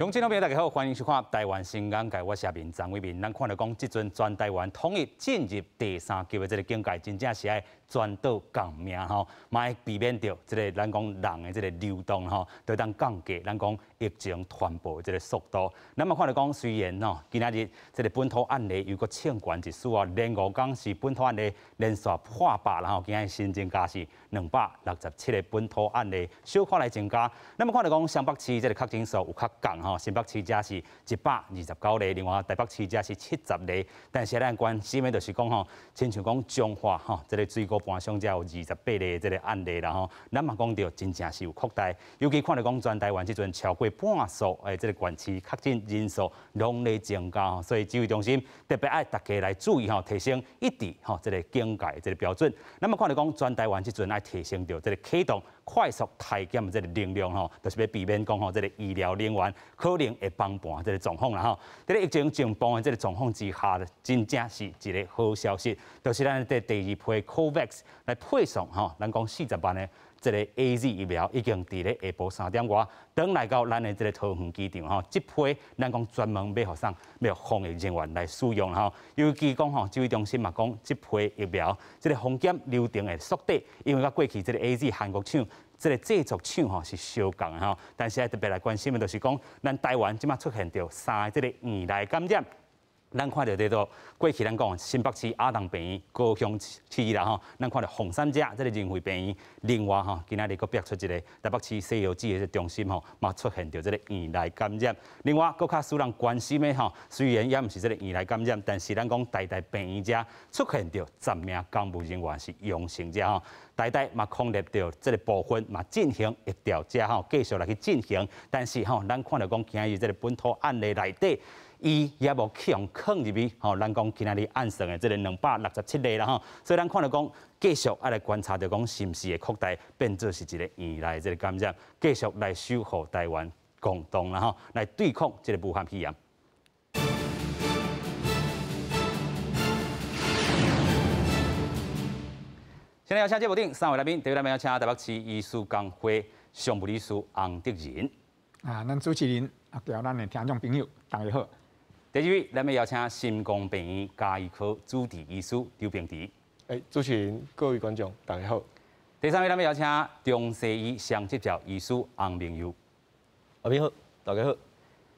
乡親朋友大家好，歡迎收看《台灣新眼界》，我是阿明張偉民。咱看著講，這陣全台灣統一進入第三級的這个警戒，真正是愛全島共命吼，嘛愛避免著這个咱講人的這个流動吼，就當降低咱講疫情傳播的這个速度。咱嘛看著講，雖然吼今仔日這个本土案例又閣衝懸一絲啊，連五工是本土案例連續破百，然後今仔日新增加是267個本土案例，小可來增加。咱嘛看著講，雙北市這个確診數有較降吼。新北市遮是129例，另外台北市遮是70例。但是咱關心的就是講吼，親像講彰化吼，這个水果盤上遮有28例這个案例啦吼。咱嘛講著真正是有擴大，尤其看著講全台灣這陣超過半數的這个縣市確診人數攏咧增加，所以指揮中心特別愛大家來注意吼，提升一致吼這个警戒這个標準。咱嘛看著講全台灣這陣愛提升著這个啟動快速篩檢的這个能量吼，就是欲避免講吼這个醫療人員可能會崩盤這个狀況啦吼。佇咧疫情重磅的這个狀況之下，真正是一个好消息，就是咱佇第二批 COVAX 來配送吼，咱講40萬的這个 AZ 疫苗已經佇咧下晡3點外轉來到咱的這个桃園機場吼。這批咱講專門欲予啥，欲予防疫人員來使用吼。尤其講吼，指揮中心嘛講，這批疫苗這个防檢流程會縮短，因為佮過去這个 AZ 韓國廠這个製作廠吼是相仝的吼。但是特別來關心的就是講，咱台灣這馬出現著三个這个院內感染。咱看著這個過去咱講新北市亞東病院、高雄市啦吼，咱看著鳳山遮這个仁惠病院，另外吼今仔日閣逼出一个台北市西游記的這中心吼，嘛出現著這个院內感染。另外，閣較使人關心的吼，雖然也毋是這个院內感染，但是咱講台大病院遮出現著10名公務人員是陽性者吼。台大嘛空列著這个部分嘛進行疫調者吼，繼續來去進行，但是吼，咱看著講今日這个本土案例內底，伊也無去予囥入去吼，咱講今仔日按算的這个267例啦吼，所以咱看著講繼續愛來觀察著講是毋是會擴大變做是一个院內這个感染，繼續來守護台灣共同啦吼，來對抗這个武漢肺炎。現在邀請節目頂三位來賓，第一位來賓邀請台北市醫師公會常務理事洪德仁。啊，咱主持人啊，還有咱的聽眾朋友，大家好。第二位，咱欲邀請新光病院家醫科主治醫師劉秉哲。欸，主持人、各位觀眾，大家好。第三位，咱欲邀請中西醫雙執照醫師洪明佑。阿明好，大家好。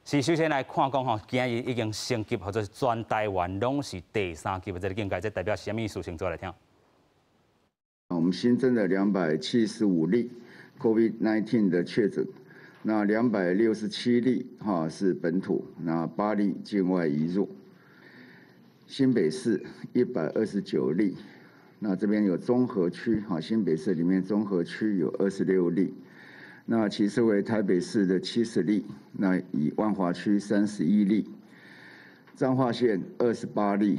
是首先來看講吼，今日已經升級，或者是全台灣攏是第三級的這个警戒，這代表是啥物意思？先做來聽。我們新增的275例 COVID-19 的確診，那267例哈是本土，那8例境外移入。新北市129例，那這邊有中和區哈，新北市裡面中和區有26例，那其次為台北市的70例，那以萬華區31例，彰化縣28例，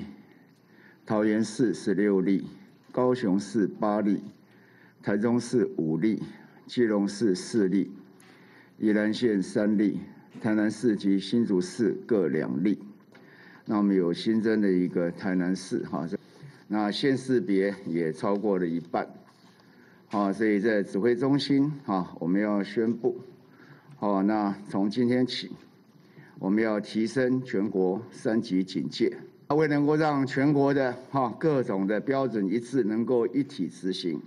桃園市16例。高雄市8例，台中市5例，基隆市4例，宜蘭縣3例，台南市及新竹市各2例。那我們有新增的一個台南市哈，那縣市別也超過了一半，好，所以在指揮中心哈，我們要宣布，好，那從今天起，我們要提升全國3級警戒。為能夠讓全國的哈各種的標準一致，能夠一體執行，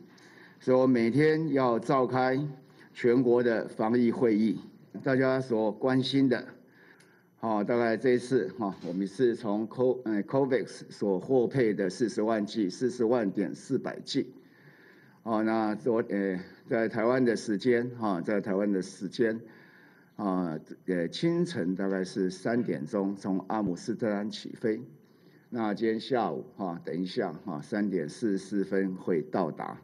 所以我每天要召開全國的防疫會議。大家所關心的，好，大概這一次哈，我們是從 COVAX 所獲配的40萬劑，40萬點400劑。好，那昨在台灣的時間哈，在台灣的時間啊，清晨大概是3點鐘從阿姆斯特丹起飛。那今天下午哈，等一下哈，3點44分會到達。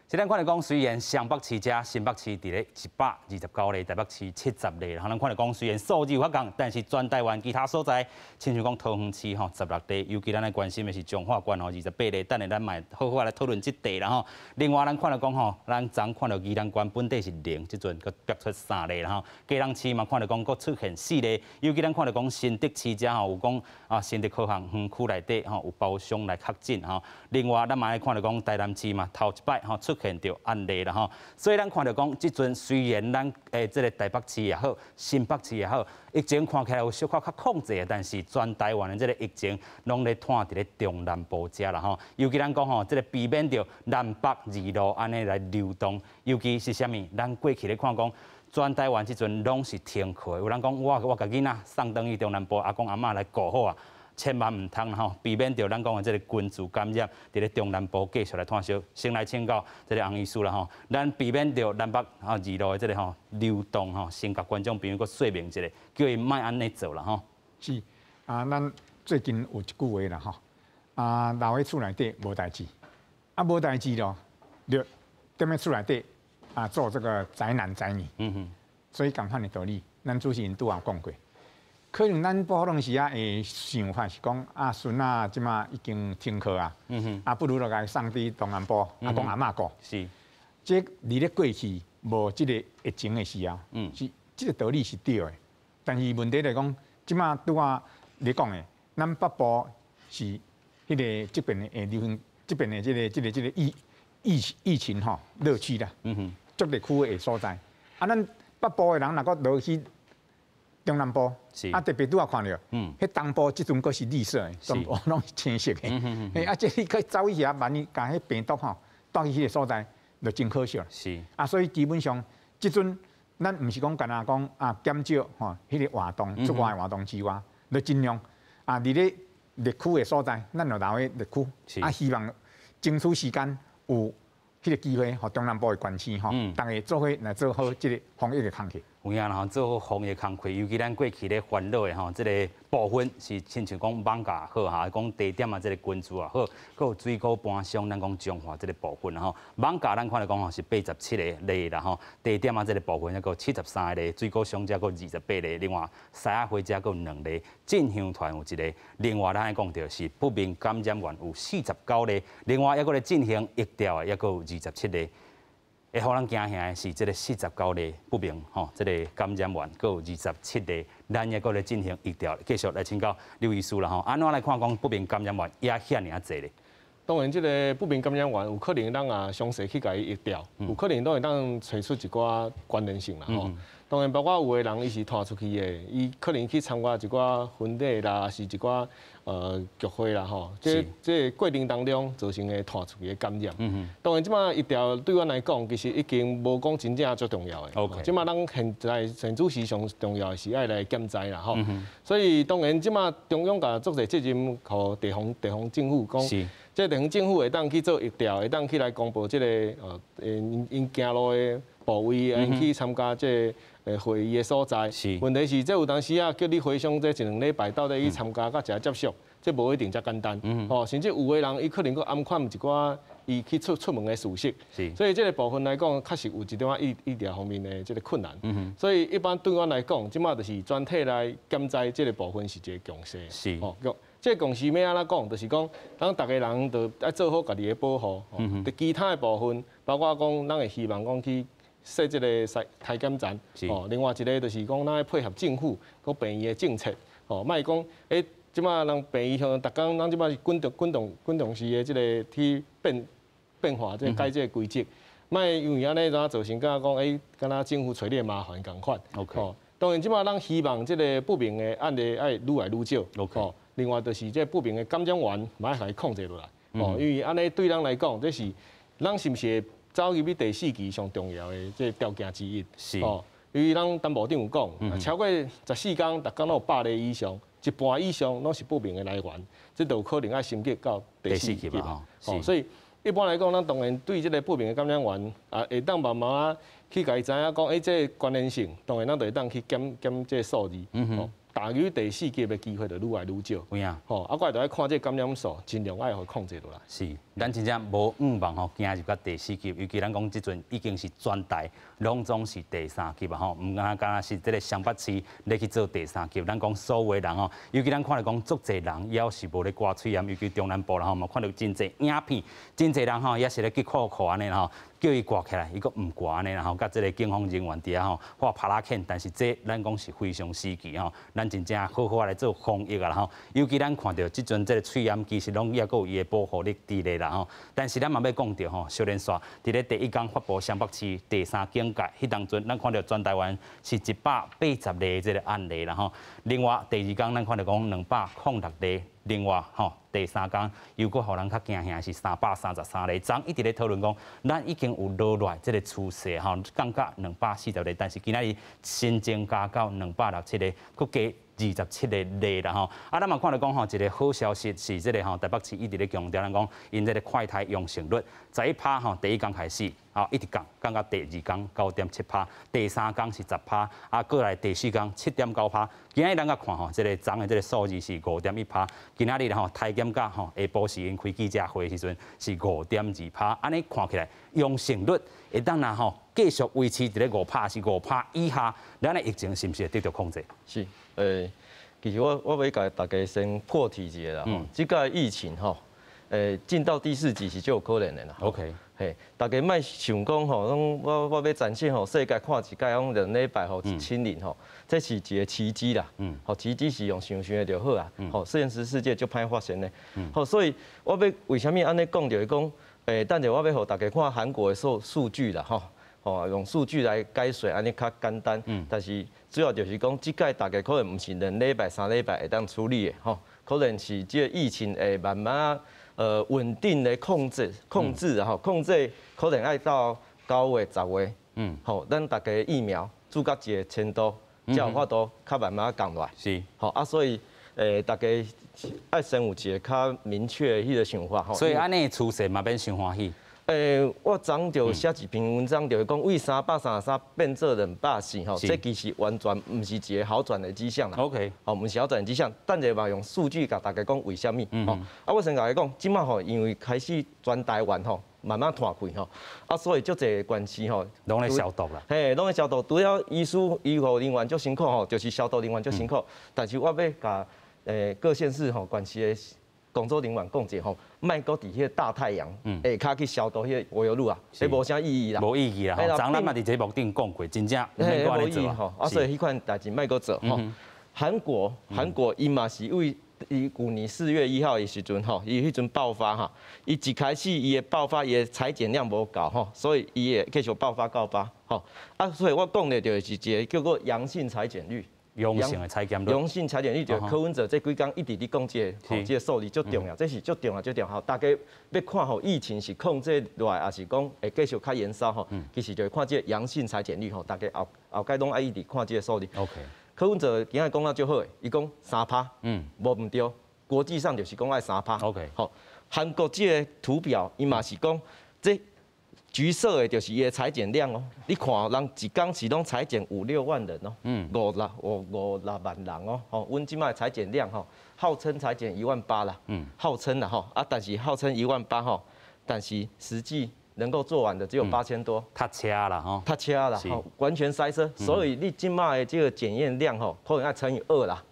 這咱看著講，雖然雙北市遮新北市佇咧129例，台北市70例，然後咱看著講，雖然數字有較仝，但是全台灣其他所在，親像講桃園市吼16例，尤其咱來關心的是彰化縣吼28例，等下咱嘛好好來討論這題啦吼。另外咱看著講吼，咱昨看著宜蘭縣本底是0，這陣閣逼出3例啦吼。基隆市嘛看著講閣出現4例，尤其咱看著講新竹市遮吼有講啊，新竹科學園區內底吼有包商來確診吼。另外咱嘛來看著講台南市嘛頭一擺吼出現著案例啦吼。所以咱看著講，這陣雖然咱這个台北市也好，新北市也好，疫情看起來有小可較控制，但是全台灣的這个疫情攏咧湠佇咧中南部遮啦吼。尤其咱講吼，這个避免著南北二路按呢來流動，尤其是啥物？咱過去咧看講，全台灣這陣攏是停課，有人講我共囡仔送轉去中南部，阿公阿嬤來顧好啊，千萬毋通吼，避免著咱講的這个群聚感染，佇咧中南部繼續來湠燒。先來請教這个洪醫師啦吼，咱避免著南北啊二路的這个吼流動吼，先共觀眾朋友閣說明一下，叫伊莫按呢做啦吼。是啊，咱最近有一句話啦吼，啊，留佇厝內底無代誌，啊無代誌咯，就踮咧厝內底啊做這个宅男宅女。所以仝款的道理，咱主持人拄仔有講過。可能咱普通時仔會想法是講啊，孫仔這馬已經停課啊，啊，不如就共伊送佇中南部，阿公阿嬤顧。這佇咧過去無這个疫情的時候，是這个道理是對的。但是問題來講，這馬拄仔你講的，咱北部是彼个這邊的流行，這邊的這个疫情吼熱區啦，足熱區的所在。啊，咱北部的人若閣落去中南部，啊，特別拄仔看著，彼東部這陣閣是綠色的，全部攏是青色的。啊，這你去走去遐，萬一共彼病毒吼帶去彼个所在，就真可惜啦。啊，所以基本上這陣咱毋是講干焦講啊減少吼彼个活動出外活動之外，就盡量啊佇咧熱區的所在，咱就留佇熱區，啊，希望爭取時間有彼个機會，予中南部的縣市吼，逐家做伙來做好這个防疫的工課。有影啦吼，做好防疫工課，尤其咱過去咧煩惱的吼，這个部分是親像講艋舺好哈，講地點啊，這个群聚也好，閣有水果盤商，咱講彰化這个部分吼，艋舺咱看來講吼是87个例啦吼，地點啊這个部分抑閣73个例，水果商遮閣28例，另外獅仔花遮閣有兩例，進香團有一个，另外咱愛講著是不明感染源有49例，另外抑閣咧進行疫調的抑閣有27例。會予人驚嚇的是，這个49例不明吼，這个感染源，閣有27例，咱抑閣咧進行疫調。繼續來請教劉醫師啦吼，按怎來看講不明感染源也遐爾濟咧？當然，這个不明感染源有可能咱也詳細去共伊疫調，有可能都會當揣出一寡關聯性啦吼。當然，包括有的人伊是湠出去的，伊可能去參加一寡婚禮啦，是一寡聚會啦吼。這个過程當中造成的湠出去的感染。當然，這馬疫調對阮來講，其實已經無講真正足重要的。這馬咱現在現此時上重要的是愛來減災啦吼。所以當然，這馬中央共足濟責任予地方政府講，這地方政府會當去做疫調，會當去來公布這个𪜶行路的部位，𪜶去參加這个會議的所在。問題是，這有當時啊，叫你回想這一兩禮拜到底去參加佮一下接觸，這無一定遮簡單。吼，甚至有的人伊可能閣掩藏一寡伊去出門的事實。所以這个部分來講，確實有一點仔醫療方面的這个困難。所以一般對阮來講，這馬就是全體來減災這个部分是一个共識。吼，這个共識欲按怎講？就是講，咱逐个人都愛做好家己的保護。佇其他的部分，包括講，咱會希望講去設這个篩檢站。哦，另外一个就是講，咱愛配合政府閣病院的政策。哦，莫講，這馬人病院向逐工，咱這馬是滾動式的這个去變化，這个改這个規則。莫因為按呢，怎造成敢若講，敢若政府揣你的麻煩仝款。哦，當然這馬咱希望這个不明的案例愛愈來愈少。哦，另外就是這不明的感染源，嘛愛共伊控制落來。哦，因為按呢對咱來講，這是咱是毋是會走入去第四期上重要的這條件之一。哦，因為咱陳部長有講，超過14天，逐工攏有100例以上，一半以上攏是不明的來源，這就有可能愛升級到第四級嘛。哦，所以一般來講，咱當然對這个不明的感染源啊，會當慢慢去共伊知影講，這个關聯性，當然咱就會當去減減這个數字。踏入第四級的機會就愈來愈少。有影。吼，啊，閣來就愛看這个感染數，盡量愛予控制落來。是，咱真正無向望吼，行入到第四級，尤其咱講這陣已經是全台攏總是第三級啊吼，毋敢若是這个雙北市咧去做第三級。咱講所有的人吼，尤其咱看著講足濟人猶是無咧掛喙罨，尤其中南部啦吼，嘛看著真濟影片，真濟人吼也是咧去扣扣按呢吼。叫伊掛起來，伊閣毋掛按呢，吼，佮這个警方人員佇遐吼畫帕拉鉗，但是這咱講是非常時期吼，咱咱真正好好來做防疫啊吼。尤其咱看著這陣這个喙罨其實攏猶閣有伊的保護力佇咧啦吼。但是咱嘛欲講著吼，小連紲佇咧第一工發布雙北市第三警戒，彼當陣咱看著全台灣是180例這个案例啦吼。另外第二工咱看著講206例，另外吼第三工又閣予人較驚嚇是333例。昨一直咧討論講，咱已經有落來這个趨勢吼，降到240例，但是今仔日新增加到267例，閣加27個例啦吼。啊，咱嘛看著講吼，一个好消息是這个吼，台北市一直咧強調咱講，𪜶這个快篩陽性率11趴吼，第一工開始，吼一直降，降到第二工9.7趴，第三工是10趴，啊，過來第四工7.9趴。今仔日咱閣看吼，這个昨的這个數字是5.1趴，今仔日吼篩檢到吼下晡時𪜶開記者會的時陣是5.2趴，按呢看起來陽性率會當若吼繼續維持佇咧五趴是5趴以下，咱的疫情是毋是會得著控制？是，其實我欲共大家先破題一下啦，吼，這個疫情吼，進到第四級是足有可能的啦。 嘿，大家莫想講吼，講我欲展現吼，世界看一擺，講兩禮拜吼清零吼，這是一個奇蹟啦。吼，奇蹟是用想像的就好啊。吼，現實世界足歹發生的。吼，所以我欲為啥物按呢講，就是講，等下我欲予大家看韓國的數據啦，吼。吼，用數據來解說，按呢較簡單。但是主要就是講，這擺大家可能毋是兩禮拜、三禮拜會當處理的，吼，可能是這個疫情會慢慢穩定的控制吼，控制可能愛到9月、10月，吼，咱大家疫苗注到一個程度，才有法度較慢慢降落來。吼啊，所以大家愛先有一個較明確的彼个想法吼。所以按呢趨勢嘛免傷歡喜。我昨就寫一篇文章，就是講為333變做240吼，這其實完全毋是一個好轉的跡象啦。 吼，毋是好轉的跡象。等下嘛用數據共大家講為啥物。吼，啊，我先共大家講，這擺吼，因為開始全台灣吼慢慢湠開吼，啊，所以足濟縣市吼，攏咧消毒啦。嘿，攏咧消毒，除了醫師、醫護人員足辛苦吼，就是消毒人員足辛苦。但是我欲共各縣市吼縣市的工作人員講者吼，莫閣佇彼个大太陽下跤去消毒彼个柏油路啊，這無啥意義啦。無意義啦。吼，昨咱嘛佇節目頂講過，真正毋免閣按呢做吼。啊，所以彼款代誌莫閣做吼。韓國伊嘛是為伊舊年4月1號的時陣吼，伊彼陣爆發哈，伊一開始伊的爆發伊的採檢量無夠吼，所以伊會繼續爆發告發吼。啊，所以我講的就是一个叫做陽性採檢率。陽性的採檢率，陽性採檢率就柯文哲這幾工一直佇講這个，吼，這个數字足重要，這是足重要足重要。吼，大家欲看吼疫情是控制落來，抑是講會繼續較延燒吼，其實就會看這個陽性採檢率吼，大家後後擺攏愛一直看這個數字。 柯文哲今日講得足好的，伊講3趴，無毋對，國際上就是講愛3趴。 吼，韓國這个圖表，伊嘛是講這橘色的就是伊的採檢量哦，你看人一工是攏採檢五六萬人哦，五六萬人哦，吼，阮這擺採檢量吼，號稱採檢1.8萬啦，號稱啦吼，啊，但是號稱1.8萬吼，但是實際能夠做完的只有8000多，塞車啦吼，塞車啦，吼，完全塞車，所以你這擺的這個檢驗量吼，可能愛乘以2啦。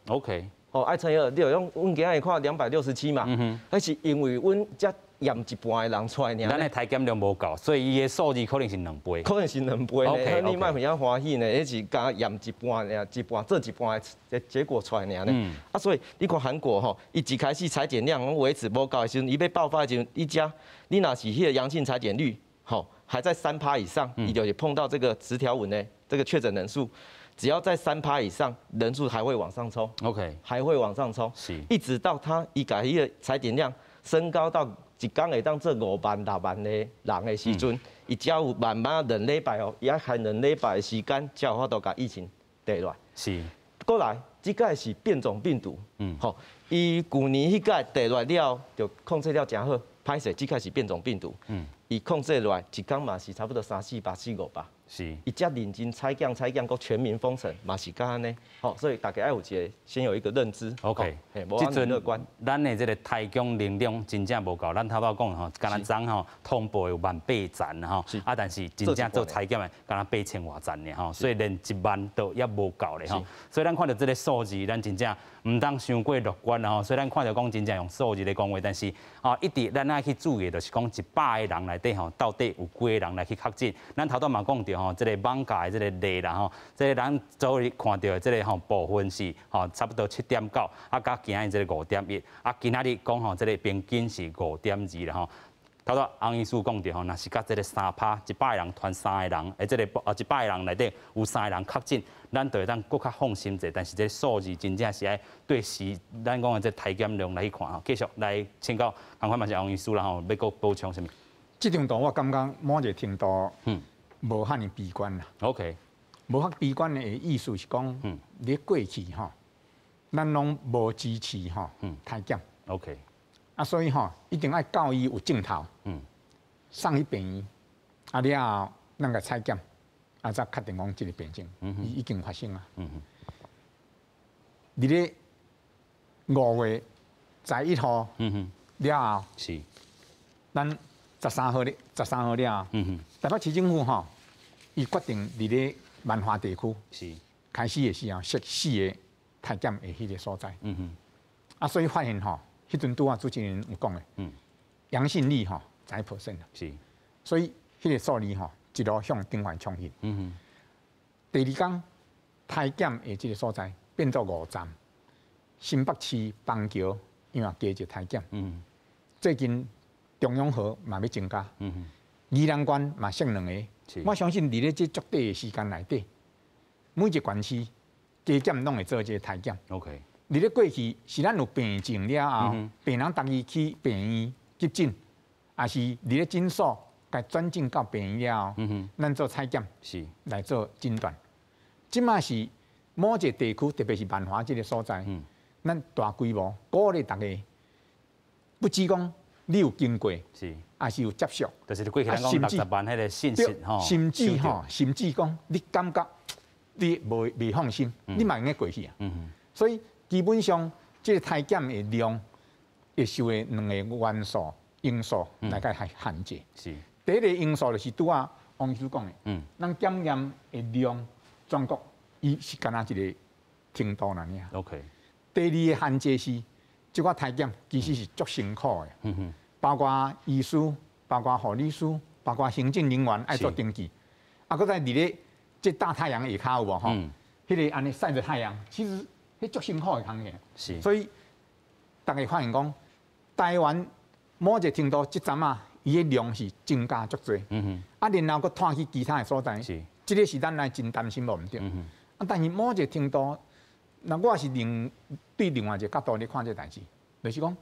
吼，愛乘以2，你就用阮今日看267嘛，彼是因為阮才驗一半的人出來爾。咱的篩檢量無夠，所以伊的數字可能是兩倍。可能是兩倍呢，你莫遐歡喜呢，彼是敢驗一半爾，一半做一半的結果出來爾呢。啊，所以你看韓國吼，伊一開始採檢量攏維持無夠的時陣，伊欲爆發的時陣，你遮你若是彼个陽性採檢率吼還在3趴以上，伊就是碰到這個直條紋的這個確診人數。只要在3趴以上，人數還會往上衝。 還會往上衝，一直到他伊共彼个採檢量升高到一工會當做5萬、6萬个人的時陣，伊才有慢慢兩禮拜哦，伊愛開兩禮拜的時間，才有法度共疫情跌落來。過來，這擺是變種病毒，吼，伊舊年彼擺跌落來了，就控制了誠好，歹勢，這擺是變種病毒，伊控制落來一工嘛是差不多三四百、四五百。伊遮認真採檢採檢，閣全民封城嘛是佮按呢，吼，所以大家愛有一个先有一個認知。 嘿，無按呢樂觀。咱的這个提供能量真正無夠，咱頭拄講吼，敢若昨吼通報有1.8萬吼，啊，但是真正做採檢的，敢若8000外站爾吼，所以連1萬都猶無夠咧吼。所以咱看著這个數字，咱真正毋毋通傷過樂觀啦吼。雖然看著講真正用數字咧講話，但是啊，一直咱愛去注意，就是講100個人內底吼，到底有幾個人來去確診？咱頭拄嘛講著吼，這个艋舺的這个例啦吼，這个咱昨日看著的這个吼部分是吼差不多7.9，啊，佮今日這个5.1，啊，今仔日講吼這个平均是5.2啦吼。頭拄翁醫師講著吼，若是佮這个3趴，100個人傳三個人，這个啊100個人內底有三個人確診，咱就會當閣較放心者。但是這个數字真正是愛對時咱講的這篩檢量來去看吼。繼續來請教，仝款嘛是翁醫師啦吼，欲閣補充啥物？這張圖我感覺某一個程度，無遐爾悲觀啦。 無遐悲觀的意思是講，你過去吼，咱攏無支持吼篩檢。 啊，所以吼，一定愛教伊有症頭，送去病院，啊了後，咱共採檢，啊才確定講這个病症，伊已經發生啊。佇咧5月11號了後，咱13號咧，13號了後，台北市政府吼，伊決定佇咧萬華地區開始的時候設四个篩檢的彼个所在。啊，所以發現吼，彼陣拄仔主持人有講的，陽性率吼10% 啦，所以彼个數字吼一路向頂懸衝去。第二工篩檢的這个所在變做五站，新北市板橋因為加一個篩檢，最近中永和嘛欲增加，宜蘭縣嘛設兩个，我相信佇咧這足短的時間內底，每一個縣市加減攏會做這個篩檢。 佇咧過去是咱有病症了後，病人逐日去病院急診，抑是佇咧診所共轉診到病院了後，咱做採檢來做診斷。這馬是某一個地區，特別是萬華這个所在，咱大規模鼓勵大家，不只講你有經過，抑是有接觸，就是過去咱講60萬彼个信息吼，甚至吼，甚至講你感覺你袂放心，你嘛會用過去啊。所以基本上，這个篩檢的量會受的兩個元素因素來共限制。第一個因素就是拄仔翁醫師講的，咱檢驗的量全國伊是干焦一个程度爾。 第二个限制是，這个篩檢其實是足辛苦的，包括醫師、包括護理師、包括行政人員愛做登記，啊，閣再佇咧這大太陽下跤有無吼？彼个按呢曬著太陽，其實彼足辛苦的工課。所以大家發現講，台灣某一個程度，這陣仔伊的量是增加足濟。啊，然後閣拖去其他的所在，這个是咱來真擔心無毋對。啊，但是某一個程度，那我是另對另外一個角度咧看這个代誌，就是講，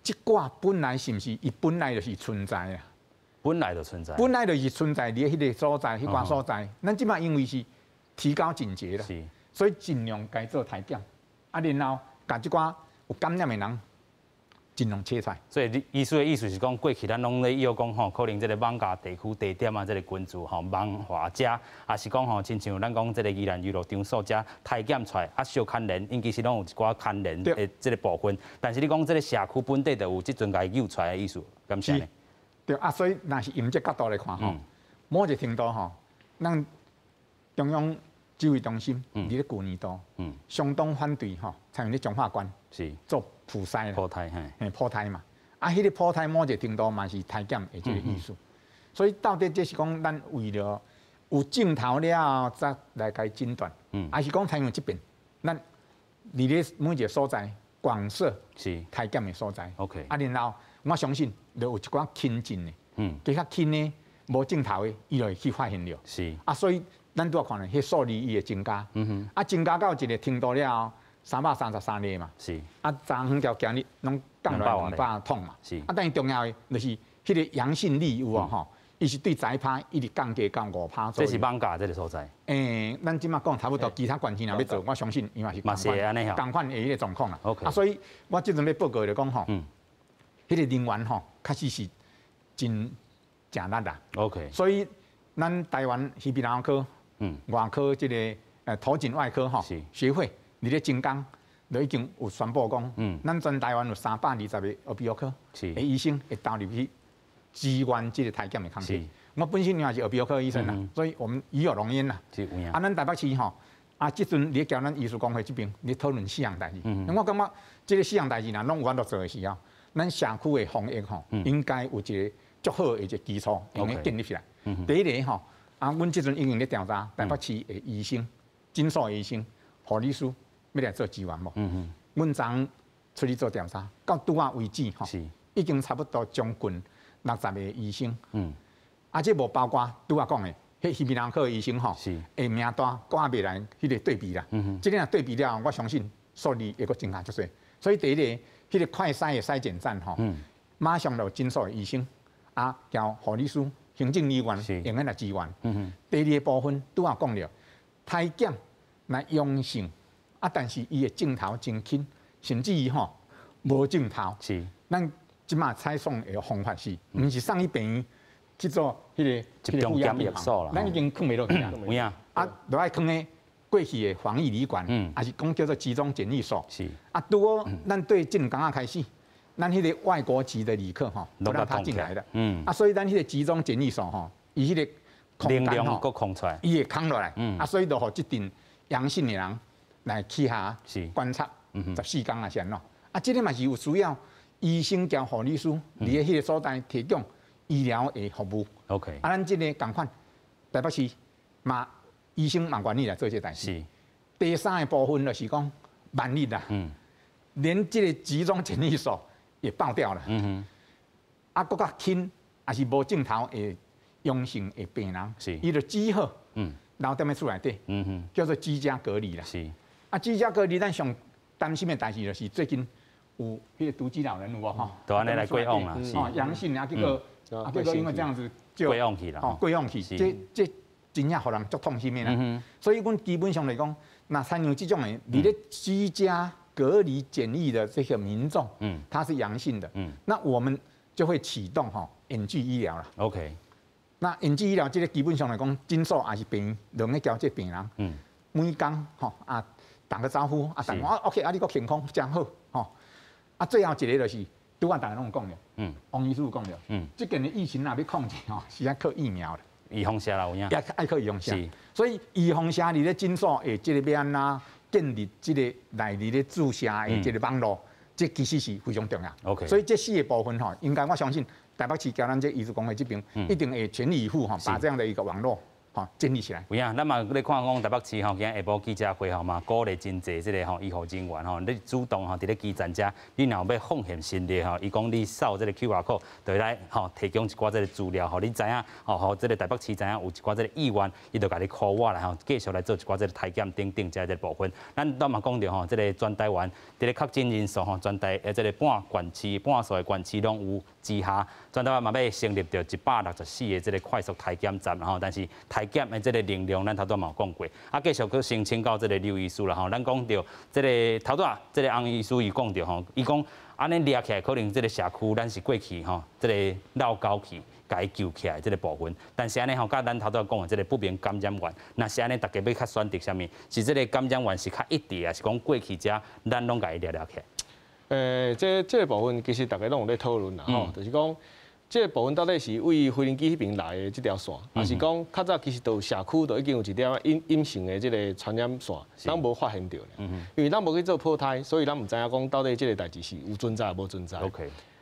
這寡本來是毋是伊本來就是存在啊？本來就存在。本來就是存在佇彼个所在，彼寡所在。咱這擺因為是提高警覺啦，所以盡量共做篩檢，啊，然後共這寡有感染的人盡量切出來。所以你醫師的意思是講，過去咱攏咧臆講吼，可能這个艋舺地區地點啊，這个群聚吼，萬華遮，抑是講吼，親像咱講這个宜蘭遊樂場所遮篩檢出來，啊，相牽連，𪜶其實攏有一寡牽連的這个部分。但是你講這个社區本底就有這陣共伊揪出來的意思，敢是按呢？對啊，所以若是用這角度來看吼，某一個程度吼，咱中央指揮中心佇咧舊年度，相當反對吼，採用咧彰化縣做普篩啦，普篩嘿，普篩嘛，啊，彼个普篩某一個程度嘛是篩檢的這个意思，所以到底這是講咱為著有症頭了後才來共伊診斷，抑是講採用這邊，咱佇咧每一個所在廣設篩檢的所在，啊，然後我相信就有一寡輕症的，加較輕的無症頭的，伊就會去發現著，啊，所以咱拄仔看咧，彼數字伊會增加，啊，增加到一个程度了後，333例嘛，啊，昨昏到今日攏降落200桶嘛，啊，但是重要的就是彼个陽性率有無吼？伊是對10%一直降低到5%左右。這是艋舺這个所在。咱這馬講差不多，其他縣市若欲做，我相信伊嘛是嘛是會按呢仝款的彼个狀況啦。啊，所以我這陣欲報告就講吼，彼个人員吼，確實是真誠力啦。 所以咱台灣耳鼻喉科、外科這个頭頸外科吼協會，佇咧前工就已經有宣布講，咱全台灣有320個耳鼻喉科的醫生會投入去支援這个篩檢的工作。我本身也是耳鼻喉科醫生啦，所以我們與有榮焉啦。啊，咱台北市吼，啊，這陣你交咱醫師公會這邊，咧討論四項代誌。我感覺這个四項代誌若攏有法度做的時候，咱社區的防疫吼，應該有一個足好的一个基礎，用來建立起來。第一个吼，啊，阮這陣已經咧調查台北市的醫生、診所的醫生、護理師欲來做支援無？阮昨出去做調查，到拄仔為止吼，已經差不多將近60個醫生。啊，這無包括拄仔講的，彼耳鼻喉科醫生吼，的名單閣猶未來彼个對比啦。這个若對比了，我相信數字會閣增加足濟。所以第一个，彼个快篩的篩檢站吼，馬上就診所的醫生啊，交護理師、行政人員用來支援。第二个部分拄仔講著，篩檢來陽性啊，但是伊的症頭真輕，甚至於吼無症頭。咱這馬採取的方法是，毋是送去病院去做彼个集中檢疫所啦，咱已經囥袂落去啊。有影。啊，就愛囥咧過去的防疫旅館，抑是講叫做集中檢疫所。啊，拄好咱對這兩工仔開始，咱彼个外國籍的旅客吼，不讓他進來的。啊，所以咱彼个集中檢疫所吼，伊彼个空間吼，伊會空落來。啊，所以就予這陣陽性的人來去遐觀察14工啊，是按怎？啊，這个嘛是有需要醫生兼護理師佇咧彼个所在提供醫療的服務。 啊，咱這个仝款台北市嘛，醫生嘛願意來做這个代誌。第三个部分就是講，萬一啦，連這个集中檢疫所也爆掉了。啊，閣較輕，抑是無症頭的陽性的病人，伊就只好留踮咧厝內底，叫做居家隔離啦。啊，居家隔離，咱上擔心的代誌就是最近有彼个獨居老人有無吼？就按呢來過往啦。哦，陽性啊，結果啊，結果因為這樣子就過往去啦。哦，過往去，這這真正予人足痛心的啦。所以，阮基本上來講，若參像這種的，佇咧居家隔離檢疫的這個民眾，他是陽性的，那我們就會啟動吼遠距醫療啦。 那遠距醫療這个基本上來講，診所抑是病院，攏咧交這個病人，每工吼啊打個招呼啊，打啊 OK 啊，你閣健康真好吼。啊，最後一个就是，拄仔逐家攏有講著，王醫師有講著，這件的疫情若欲控制吼，是愛靠疫苗的。預防射啦，有影。也愛靠預防射。所以預防射佇咧診所的這个欲按怎建立這个內裡咧注射的這个網路，這其實是非常重要。 所以這四个部分吼，應該我相信台北市交咱這醫師公會這邊，一定會全力以赴吼，把這樣的一個網絡吼建立起來。有影，咱嘛咧看講台北市吼，今下晡記者會吼嘛，鼓勵真濟這个吼醫護人員吼，你主動吼佇咧基層遮，你若有欲奉獻心力吼，伊講你掃這个 QR code，就會來吼提供一寡這个資料，予你知影吼，予這个台北市知影有一寡這个意願，伊就共你 call 我來吼，繼續來做一寡這个篩檢等等這个部分。咱拄嘛講著吼，這个全台灣佇咧確診人數吼，全台這个半縣市、半數的縣市攏有之下，全台灣嘛欲成立著164个這个快速篩檢站吼，但是篩檢的這个能量，咱頭拄嘛有講過。啊，繼續閣申請到這个劉醫師啦吼，咱講著這个頭拄仔這个翁醫師伊講著吼，伊講按呢掠起來可能這个社區咱是過去吼，這个落郊去共伊救起來這个部分，但是按呢吼，佮咱頭拄仔講的這个不明感染源，若是按呢，大家欲較選擇啥物？是這个感染源是較一致，抑是講過去遮咱攏共伊掠掠起來？這這个部分其實大家攏有咧討論啦，吼，就是講這个部分到底是對飛行機彼邊來的這條線，抑是講較早其實就社區就已經有一點隱隱性的這个傳染線，咱無發現著。因為咱無去做普篩，所以咱毋知影講到底這个代誌是有存在無存在。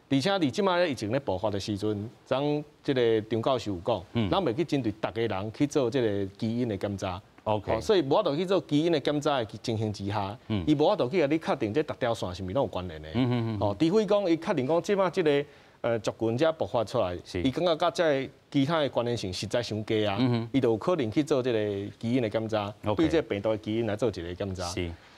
而且佇這擺疫情咧爆發的時陣，昨這个張教授有講，咱袂去針對逐个人去做這个基因的檢查。 所以無法度去做基因的檢查的情形之下，伊無法度去共你確定這逐條線是毋是攏有關聯的。哦，除非講伊確定講這擺這个族群遮爆發出來，伊感覺佮這个其他的關聯性實在傷低啊，伊就有可能去做這个基因的檢查，對這个病毒的基因來做一个檢查。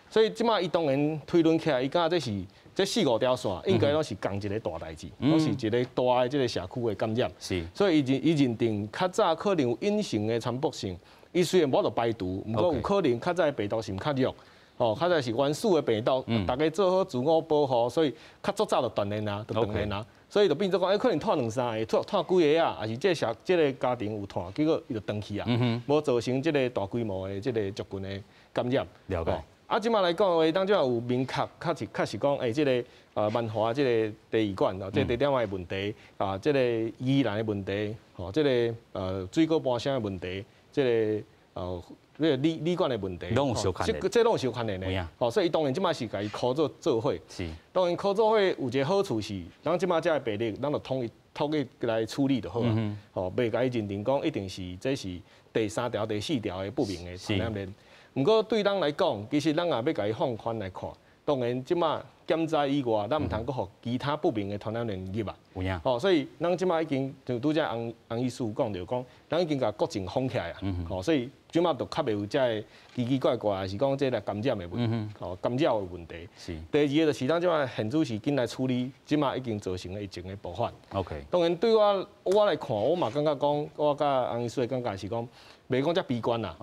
所以這擺伊當然推論起來，伊感覺這是這四五條線應該攏是仝一个大代誌，攏是一个大的這个社區的感染。所以伊認伊認定較早可能有隱性的傳播性。伊雖然無法度排除，毋過有可能較早的病毒是毋較弱，哦，較早是原始的病毒，大家做好自我保護，所以較足早就斷鏈啊，就斷鏈啊，所以就變做講，可能湠兩三个，湠湠幾个啊，抑是這个社這个家庭有湠，結果伊就斷去啊，無造成這个大規模的這个族群的感染。了解。啊，這擺來講的話，當陣有明確確實確實講，這个萬華這个殯儀館哦，這个地點的問題啊，這个宜蘭的問題，吼，這个水果盤聲的問題。這个那个旅馆的问题，拢有相关。这拢有相关联的。吼，所以伊当然这马是共伊箍做做伙。当然箍做伙有一个好处是，咱这马遮的病例，咱就统一统一来处理就好啊。吼，袂共伊认定讲一定是这是第三条、第四条的不明的传染链。毋过对咱来讲，其实咱也欲共伊放宽来看。当然，这马检查以外，咱毋通阁予其他不明的传染链入来。有影。吼，所以咱这马已经就拄才洪洪医师讲著讲，咱已经共国境封起来啊。吼，所以这马就较袂有遮个奇奇怪怪，还是讲这个感染的问题，吼，感染的问题。第二个就是咱这马现主是紧来处理，这马已经造成的疫情的爆发。 当然对我我来看，我嘛感觉讲，我佮洪医师的感觉是讲，袂讲遮悲观啦。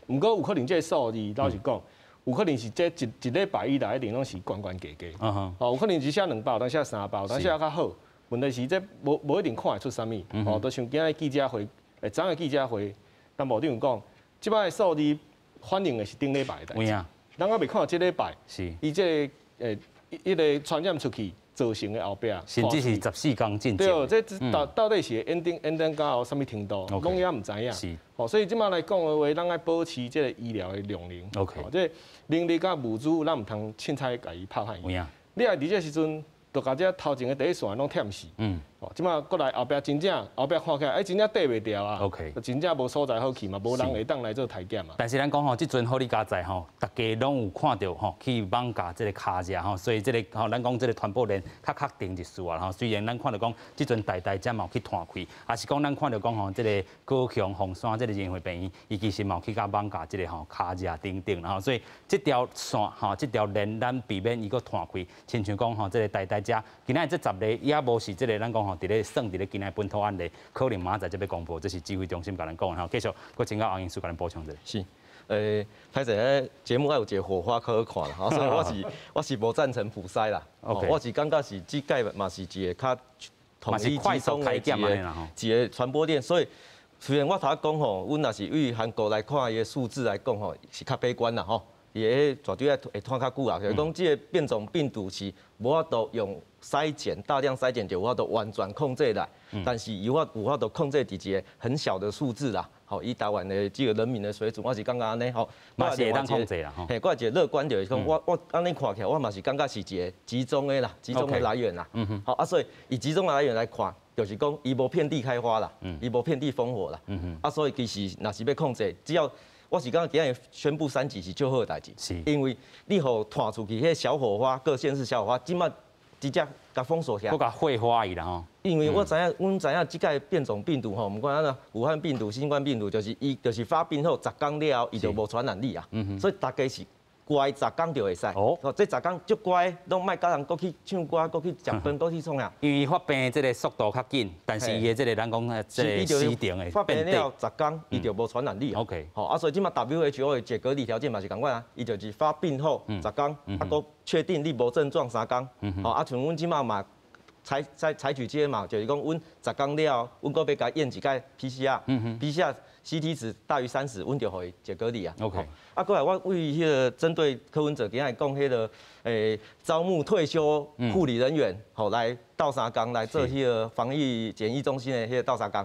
毋过有可能这个数字，老实讲，有可能是这一一礼拜以来一定拢是悬悬低低。哦，有可能一写200，有当写300，有当写较好。问题是这无无一定看会出啥物。哦，就像今仔记者会，昨昏记者会，陈部长讲，这摆的数字反映的是顶礼拜的代志。咱犹未看这礼拜，伊这个一个传染出去造成的后壁，甚至是14天进前。对，这到到底是演变演变到啥物程度，拢犹毋知影。哦，所以这马来讲的话，咱爱保持这个医疗的量能。 这能力佮物资，咱毋通凊彩共伊拍歹。你若伫这时阵，就共这头前的第一线拢忝死。哦，这马过来后壁真正后壁看起来，欸，真正缀袂牢啊。 真正无所在好去嘛，无人会当来做裁剪嘛。但是咱讲吼，这阵好佳哉吼，大家拢有看著吼，去蠓咬这个跤迹吼，所以这个吼，咱讲这个传播链较确定一丝啊吼。虽然咱看著讲，这阵台大遮嘛有去湠开，也是讲咱看著讲吼，这个高雄凤山这个仁惠病院，伊其实嘛有去共蠓咬这个吼跤迹等等吼，所以这条线吼，这条链咱避免伊阁湠开，亲像讲吼，这个台大遮今仔这10个也无是这个咱讲吼，伫咧算伫咧今仔本土案例，可能明仔载才欲公布，这是指挥中心共咱讲的吼。继续，阁请教洪医师共咱补充一下。是，歹势，节目爱有一个火花较好看啦，所以我是无赞成普筛啦。 我是感觉是这届嘛是一个较统一集中的一个一个传播链，所以虽然我头仔讲吼，阮若是对韩国来看伊的数字来讲吼，是较悲观啦吼，伊个绝对爱会拖较久啊，就是讲这个变种病毒是无法度用筛检，大量筛检就有法度完全控制来，但是有法有法度控制伫一个很小的数字啦。吼，以台湾的这个人民的水准，我是感觉按呢吼，嘛是会当控制啦。嘿，我一个乐观就是讲，我按呢看起来，我嘛是感觉是一个集中的啦，集中的来源啦。好啊，所以以集中的来源来看，就是讲伊无遍地开花啦，伊无遍地烽火啦。啊，所以其实若是欲控制，只要我是感觉今仔日宣布三级是足好的代志，因为你予湠出去彼小火花，各县市小火花，这马直接共封锁起来，阁共火花伊啦吼。因为我知影，阮知影这届变种病毒吼，毋管按怎，武汉病毒、新冠病毒，就是伊就是发病后十天了后，伊就无传染力啊。所以大家是乖十天就会使。哦，这十天足乖，拢莫佮人阁去唱歌，阁去食饭，阁去创啥。因为发病的这个速度较紧，但是伊的这个咱讲这个死程会发病了十天，伊就无传染力。 吼啊，所以这马 WHO 的解隔离条件嘛是仝款啊，伊就是发病后十天，啊，阁确定你无症状3天。吼啊，像阮这马嘛。采取这个嘛，就是讲，阮十天了后，阮阁欲共伊验一摆 PCR，PCR CT 值大于30，阮就予伊解隔离啊。 啊，过来我为彼个针对柯文哲今仔讲彼个，招募退休护理人员，吼来斗相共来做彼个防疫检疫中心的彼个斗相共。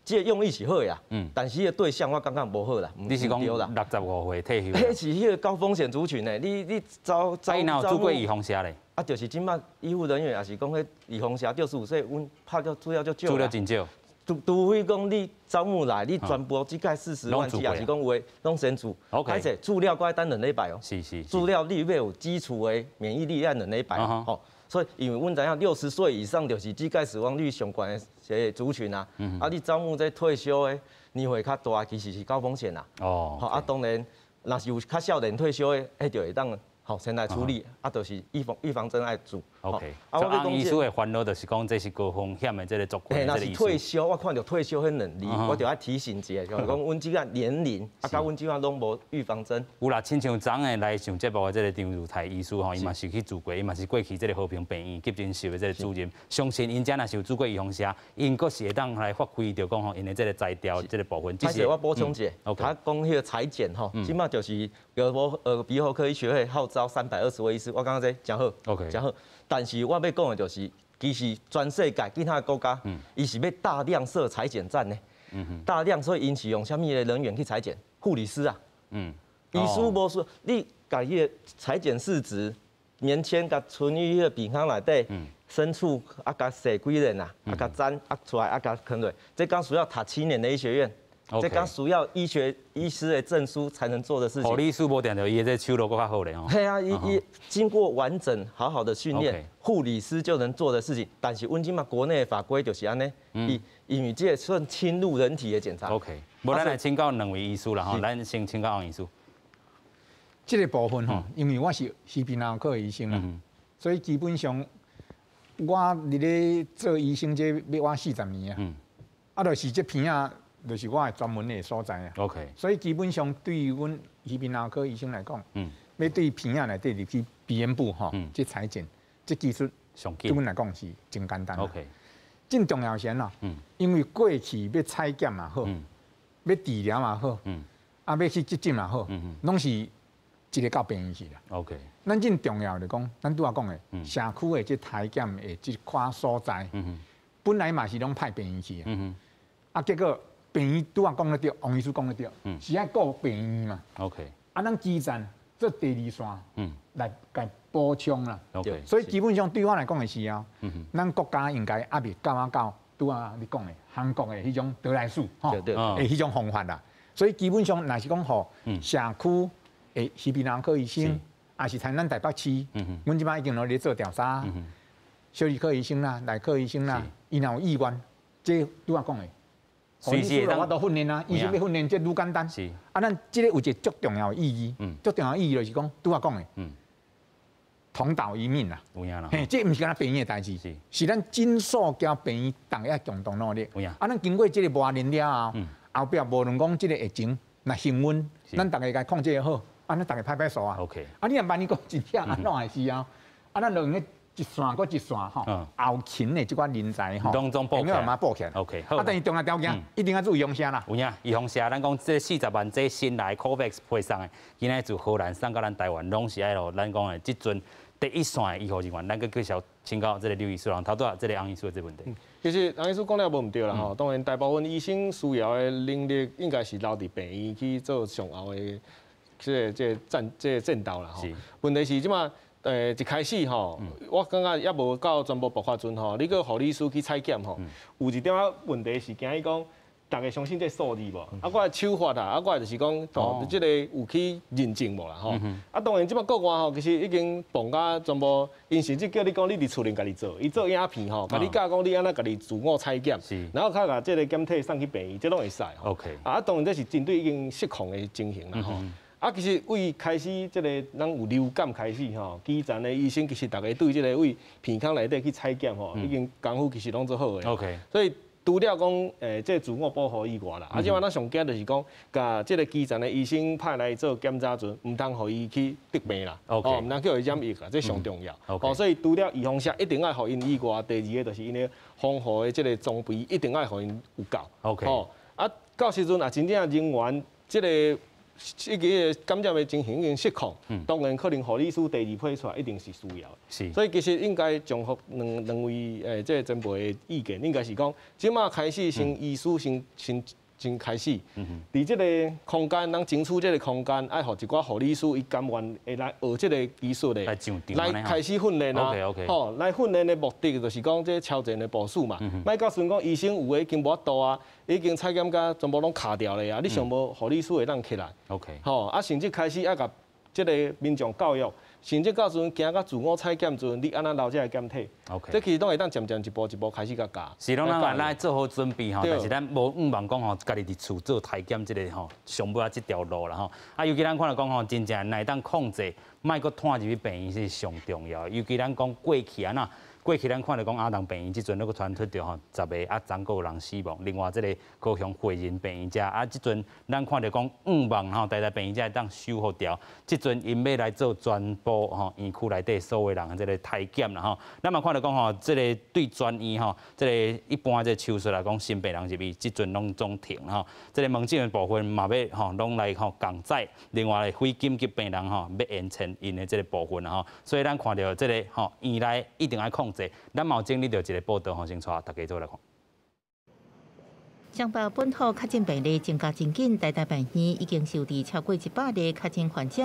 这个用意是好的啊，但是彼个对象我感觉无好啦。你是讲65岁退休？彼是彼个高风险族群呢，你招招。啊，伊若有注过预防射咧？啊，就是这马医护人员也是讲，彼预防射65岁，阮拍了资料足少。资料真少。除非讲你招募来，你全部这届40万剂，也是讲有的拢先注。而且注了阁爱等2礼拜哦。注了你欲有基础的免疫力爱两礼拜。吼，所以因为阮知影60岁以上就是这届死亡率上悬的这个族群啊。啊，你招募这退休的年岁较大，其实是高风险啦。吼啊，当然，若是有较少年退休的，彼就会当。好，先来处理，啊，就是预防针爱注。 OK，啊，我洪医师的烦恼就是讲这是高风险的这个族群。嘿，若是退休，我看著退休彼两字，我就爱提醒一下，就是讲阮这个年龄，啊，佮阮这马拢无预防针。有啦，亲像昨昏来上节目的这个张如泰医师吼，伊嘛是去注过，伊嘛是过去这个和平病院急诊室的这个主任，相信𪜶遮若是有注过预防射，𪜶阁是会当来发挥著讲吼，𪜶的这个才调这个部分。歹势，我补充一下，他讲彼个裁剪吼，这马就是鼻喉科医学会号召320位医师，我感觉这真好，真好。但是我欲讲的就是，其实全世界其他的国家，伊是欲大量设裁剪站呢，大量，所以𪜶是用啥物的人员去裁剪？護理師啊。醫師無需你共彼个採檢試紙、棉籤共存於彼个鼻腔內底，深處啊，共洗幾輪啊，啊，共粘啊出來啊，共囥落。這敢需要讀7年的醫學院，這敢需要醫學醫師的證書才能做的事情。護理師無定著伊的這手路閣較好咧吼。嘿啊，伊伊經過完整好好的訓練，護理師就能做的事情。但是阮這馬國內的法規就是按呢，伊因為這個算侵入人體的檢查。 OK，無咱來請教兩位醫師啦吼，咱先請教翁醫師。這個部分吼，因為我是耳鼻喉科的醫生啦，所以基本上我佇咧做醫生這欲滿40年啊，啊，就是這鼻仔，就是我的專門的所在啊。 所以基本上對於阮耳鼻喉科醫生來講，欲對鼻仔內底入去鼻咽部吼，這採檢，這技術對阮來講是真簡單。 真重要是按怎？因為過去欲採檢也好，欲治療也好，啊，欲去急診也好，攏是一个到病院去啦。 咱真重要就講，咱拄仔講的，社區的這篩檢的這款所在，本來嘛是攏派病院去的。啊，結果病院拄仔講得對，王醫師講得對，是愛顧病院嘛。 啊，咱基層做第二線，來共補充啦。 所以基本上對我來講的是啊，咱國家應該猶未到啊到拄仔你講的韓國的彼種得來速，吼，的彼種方法啦。所以基本上，若是講予社區的耳鼻喉科醫生，也是像咱台北市，阮這擺已經攏咧做調查，小兒科醫生啦、內科醫生啦，伊若有意願，這拄仔講的，隨時我都訓練啊，醫生欲訓練這愈簡單。啊，咱這個有一個足重要的意義，足重要的意義就是講拄仔講的，同島一命啦。有影啦。嘿，這毋是干焦病院的代誌，是咱診所佮病院逐家共同努力。啊，咱經過這個磨練了後，後壁無論講這個疫情，若升溫，咱逐家共控制好。啊，咱逐家拍拍手啊！ 啊，你若萬一講真正按怎的時候，啊，咱就用一線閣一線吼，後勤的這款人才吼，攏總補起來。補起來。 啊，但是重要條件一定愛做預防射啦。有影，預防射，咱講這40萬劑新來 COVAX 配送的，今仔自荷蘭送到咱台灣，攏是愛予咱講的這陣第一線的醫護人員。咱閣繼續請教這個劉醫師人，頭拄仔這個翁醫師的這個問題。其實翁醫師講了無毋對啦吼，當然大部分醫生需要的能力應該是留佇病院去做上後的這個戰鬥啦吼。問題是這馬一開始吼，我感覺猶無到全部爆發陣吼，你閣護理師去採檢吼，有一點仔問題是驚伊講，逐家相信這數字無？啊，我的手法啊，啊，我就是講，哦，這個有去認證無啦吼？啊，當然這擺國外吼，其實已經磅甲全部，𪜶甚至叫你講你佇厝裡家己做，伊做影片吼，共你教講你按怎家己自我採檢，然後較共這個檢體送去病院，這攏會使。 啊，當然這是針對已經失控的情形啦吼。啊，其實為開始這個咱有流感開始吼，基層的醫生其實逐家對這個為鼻腔內底去採檢吼，已經功夫其實攏做好的。 所以除了講這個自我保護以外啦，啊，這擺咱上驚就是講，共這個基層的醫生派來做檢查陣，毋通予伊去得病啦，哦，毋通叫伊染疫啦，這上重要。哦，所以除了預防射一定愛予𪜶以外，第二個就是𪜶的防護的這個裝備一定愛予𪜶有夠。 哦，啊，到時陣若真正人員這個。這個感染的情形已經失控，當然可能護理師第二批出來一定是需要的。所以其實應該綜合兩位這個前輩的意見，應該是講，這擺開始先醫師先開始，佇這個空間，咱爭取這個空間，愛予一寡護理師伊甘願會來學這個技術的，來開始訓練啊。吼，來訓練的目的就是講這超前的部署嘛。莫到時陣講醫生有的已經無法度啊，已經採檢甲全部攏卡掉咧啊，你想無護理師會當起來？ 吼，啊，甚至開始愛共這個民眾教育，甚至到時陣行到自我採檢陣，你按怎留這个檢體？ 這其實攏會當漸漸一步一步開始共教。是攏咱來做好準備吼，但是咱無向望講吼，家己佇厝做篩檢這個吼，上尾仔這條路啦吼。啊，尤其咱看著講吼，真正若會當控制，莫閣拖入去病院是上重要的。尤其咱講過去按怎？過去咱看著講阿東病院這陣閣傳出著吼10个啊，昨閣有人死亡。另外這個高雄惠仁病院遮啊，這陣咱看著講向望吼，台大病院遮會當修復掉。這陣𪜶欲來做全部吼院區內底所有人這個篩檢啦吼。咱嘛看著講吼，這個對全院吼，這個一般這個手術來講，新病人入去，這陣攏總停吼。這個門診的部分嘛欲吼攏來吼共載。另外非緊急病人吼欲延前𪜶的這個部分吼。所以咱看著這個吼院內一定愛控制。咱嘛有整理著一個報道吼，先帶大家做來看。雙北本土確診病例增加真緊，台大病院已經收治超過100例確診患者。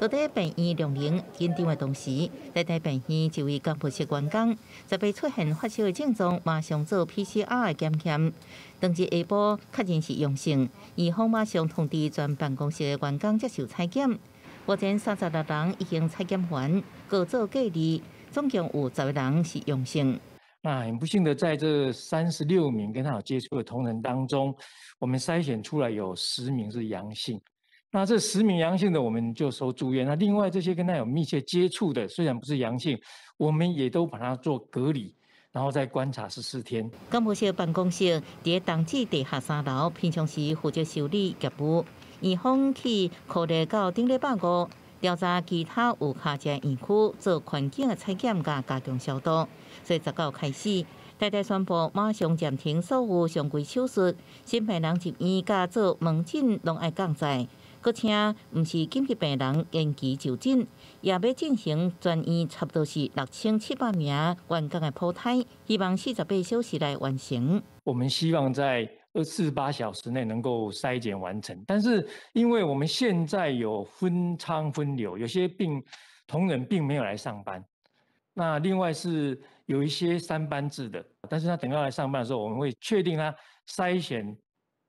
就佇病院量能緊張的同時，台大病院一位幹部室員工，十八出現發燒的症狀，馬上做 PCR 的檢驗。當日下晡確認是陽性，院方馬上通知全辦公室的員工接受採檢。目前36人已經採檢完，閣做隔離，總共有10個人是陽性。那很不幸的，在這36名跟他有接觸的同仁當中，我們篩選出來有十名是陽性。那這十名陽性的，我們就收住院。那另外這些跟他有密切接觸的，雖然不是陽性，我們也都把他做隔離，然後再觀察14天。醫務室辦公室佇東子地下3樓，平常時負責修理業務。院方去擴大到頂禮拜五，調查其他有跤跡院區做環境的採檢佮加強消毒。所以19開始，台大宣布馬上暫停所有常規手術，新病人入院佮做門診攏愛降載，閣請毋是緊急病人延期就診，也欲進行全院差不多是6700名員工的普篩，希望48小時內完成。我們希望在48小時內能夠篩檢完成，但是因為我們現在有分艙分流，有些病同仁並沒有來上班。那另外是有一些三班制的，但是他等到來上班的時候，我們會確定他篩選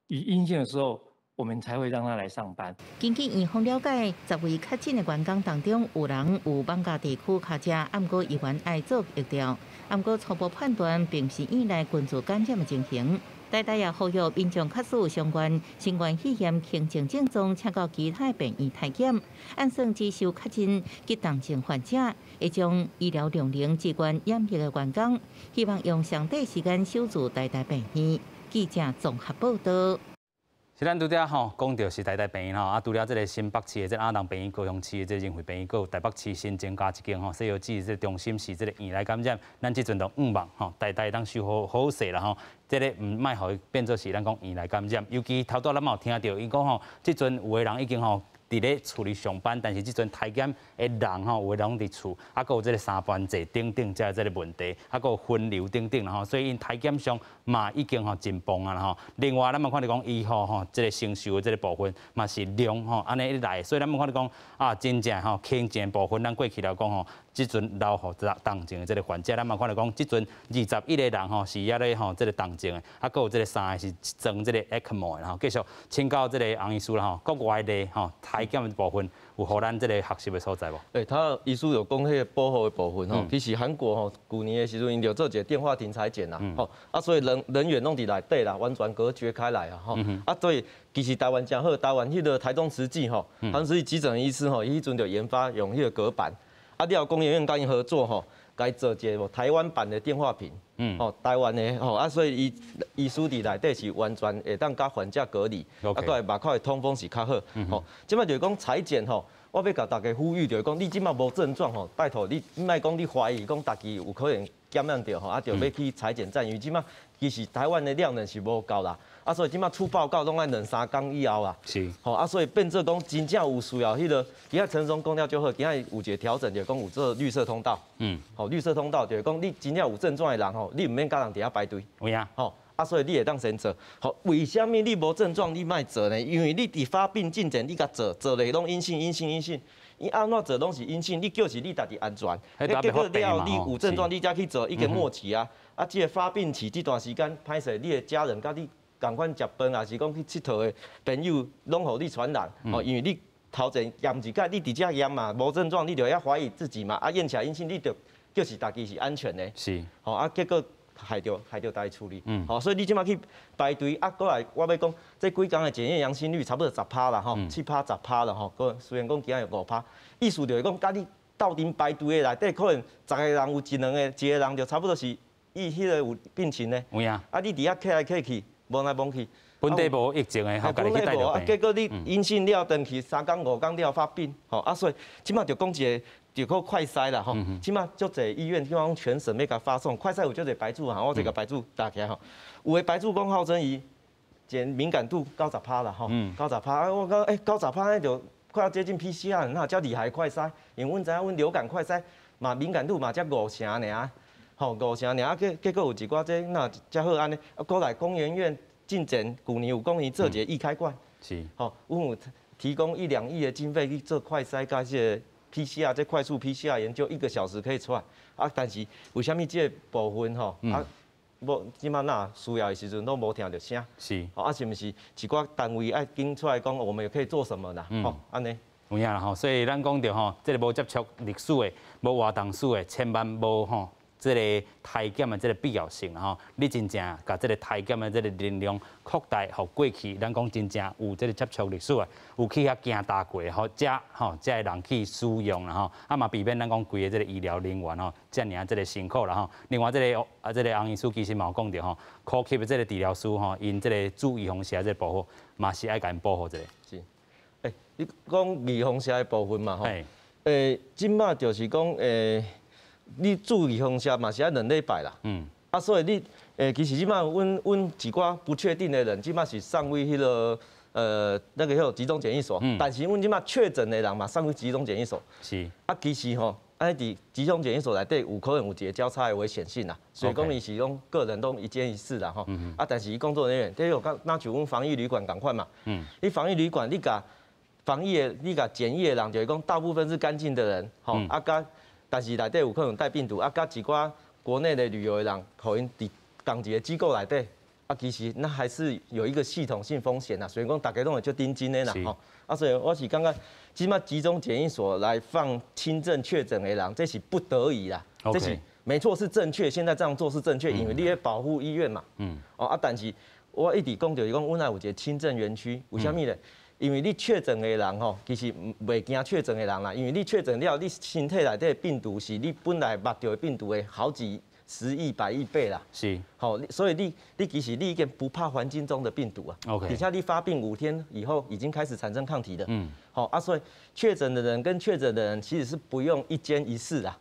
以陰性的時候，我們才會讓他來上班。根據院方了解，10位確診的員工當中，有人有艋舺地區跤跡，毋過依然愛做疫調，毋過初步判斷並毋是院內群聚感染的情形。台大也呼籲民眾確實有相關新冠肺炎輕症症狀，請到其他病院篩檢。按算只收確診及重症患者，會將醫療量能支援染疫的員工，希望用上短時間守住台大病院。記者綜合報道。是咱拄才吼講著是台大病院吼，啊，除了這个新北市的這個阿南病院、高雄市的這個仁惠病院，閣有台北市新增加一間吼，西藥姊這個中心是這個院內感染，咱這陣就向望吼，台大當收好好勢啦吼，這个毋莫予伊變做是咱講院內感染，尤其頭拄咱嘛有聽著，伊講吼，這陣有的人已經吼佇咧厝裡上班，但是這陣篩檢的人吼，有的人攏佇厝，啊，閣有這個三班制等等這這个問題，啊，閣有分流等等啦吼，所以𪜶篩檢上嘛已經吼真忙啊啦吼。另外，咱嘛看著講醫護吼，這个承受的這个部分嘛是量吼，按呢一來，所以咱嘛看著講啊，真正吼輕症部分，咱過去來講吼，這陣留予重症的這个患者，咱嘛看著講，這陣21個人吼是抑咧吼這个重症的，啊，閣有這个三個是裝這个 ECMO 的吼。繼續請教這个洪醫師啦吼，國外的吼篩檢的部分有予咱這个學習的所在無？欸，他醫師有講彼个保護的部分吼，其實韓國吼，舊年的時陣𪜶就做一个電話亭採檢啦，吼，啊，所以人員攏佇內底啦，完全隔絕開來啊，吼，啊，所以其實台灣誠好，台灣彼个台中慈濟吼，台中慈濟急診醫師吼，伊彼陣就研發用彼个隔板，啊，了後工研院佮𪜶合作吼，共做一个台灣版的電話亭，吼，台灣的吼，啊，所以伊醫師佇內底是完全會當佮患者隔離，啊，閣來外口的通風是較好，吼，這擺就是講採檢吼。我欲共大家呼籲，就是講，你這擺無症狀吼，拜託你莫講你懷疑講家己有可能感染著吼，啊，就欲去採檢站，因為這擺其實台灣的量能是無夠啦，啊，所以這擺出報告攏愛兩三工以後啦，吼，啊，所以變做講真正有需要彼个，今仔陳總講了就好，今仔有一个調整，就是講有做綠色通道，吼，綠色通道就是講你真正有症狀的人吼，你毋免佮人佇遐排隊，有影，吼。啊，所以你會當先做，吼，為啥物你無症狀你莫做呢？因為你佇發病進前你共做，做咧攏陰性、陰性、陰性，伊按怎做攏是陰性，你就是你家己安全。結果了你有症狀你才去做，已經末期啊。啊，這个發病期這段時間，歹勢你的家人佮你仝款食飯，抑是講去𨑨迌的朋友，攏予你傳染。吼，因為你頭前驗一擺，你佇遮驗嘛，無症狀，你就遐懷疑自己嘛。啊，驗起來陰性，你就就是家己是安全的。吼啊，結果。害著家己處理，吼，所以你這擺去排隊啊，閣來我欲講，這幾工的檢驗陽性率差不多十趴啦，吼，7趴10趴啦，吼，閣雖然講今仔有5趴，意思就是講，佮你鬥陣排隊的內底，可能10個人有一兩個，一個人就差不多是伊彼个有病情的，有影。啊，你佇遐客來客去，摸來摸去，本地無疫情的，吼，家己去帶著病。結果你陰性了，轉去3工5工了發病，吼，啊，所以這擺就講一个。就靠快篩啦吼，這擺足濟醫院，比方講全省欲共發送快篩有足濟牌子哈，我這个牌子打起來吼，有的牌子講號稱伊檢敏感度90趴啦吼，九十趴，啊我講欸九十趴那就快要接近 PCR，哪有遮厲害快篩？因為阮知影阮流感快篩嘛敏感度嘛才5成爾，吼5成爾，啊結結果有一寡這哪遮好按呢，啊閣來工研院。進前舊年有講伊做一個易開罐，吼，阮有提供一兩億的經費去做快篩佮這個 PCR，這快速 PCR 研究一個小時可以出來。啊，但是為啥物這個部分吼啊，無這馬若需要的時陣攏無聽著聲？啊，是毋是一寡單位愛緊出來講，我們也可以做什麼啦？吼，按呢。有影啦吼，所以咱講著吼，這个無接觸歷史的、無活動史的，千萬無吼，這个篩檢的這个必要性吼。你真正共這个篩檢的這个能量擴大，予過去咱講真正有這个接觸歷史的，有去遐行踏過吼，才吼才會人去使用啦吼。啊嘛避免咱講規个這个醫療人員吼，遮爾這个辛苦啦吼。另外這个啊這个洪醫師其實嘛有講著吼，呼吸的這个治療師吼，𪜶這个注預防射這个部分嘛是愛共𪜶保護一下。是。欸，你講預防射的部分嘛吼？欸，這馬就是講，欸，你注預防射嘛是愛兩禮拜啦。啊，所以你，欸，其實這馬阮一寡不確定的人，這馬是送去彼个，那个彼集中檢疫所。但是阮這馬確診的人嘛，送去集中檢疫所。啊，其實吼，啊，佇集中檢疫所內底有可能有一個交叉的危險性啦。所以講伊是講個人攏一間一室啦吼。啊，但是伊工作人員，這個敢若像阮防疫旅館仝款嘛。你防疫旅館，你共防疫的，你共檢疫的人，就是講大部分是乾淨的人，吼，啊，佮，但是內底有可能帶病毒，啊，佮一寡國內的旅遊的人，予𪜶佇仝一個機構內底，啊，其實那還是有一個系統性風險啦。所以講大家攏會足認真的啦，吼，啊，所以我是感覺，這馬集中檢疫所來放輕症確診的人，這是不得已啦，這是沒錯是正確，現在這樣做是正確，因為你咧保護醫院嘛，哦，啊，但是我一直講就是講，阮也有一個輕症園區，為啥物咧？因為你確診的人吼，其實袂驚確診的人啦，因為你確診了，你身體內底的病毒是你本來捌著的病毒的好幾十億、百億倍啦。吼，所以你其實你已經不怕環境中的病毒啊。 而且你發病5天以後，已經開始產生抗體了。好啊，所以確診的人跟確診的人其實是不用一間一室啊。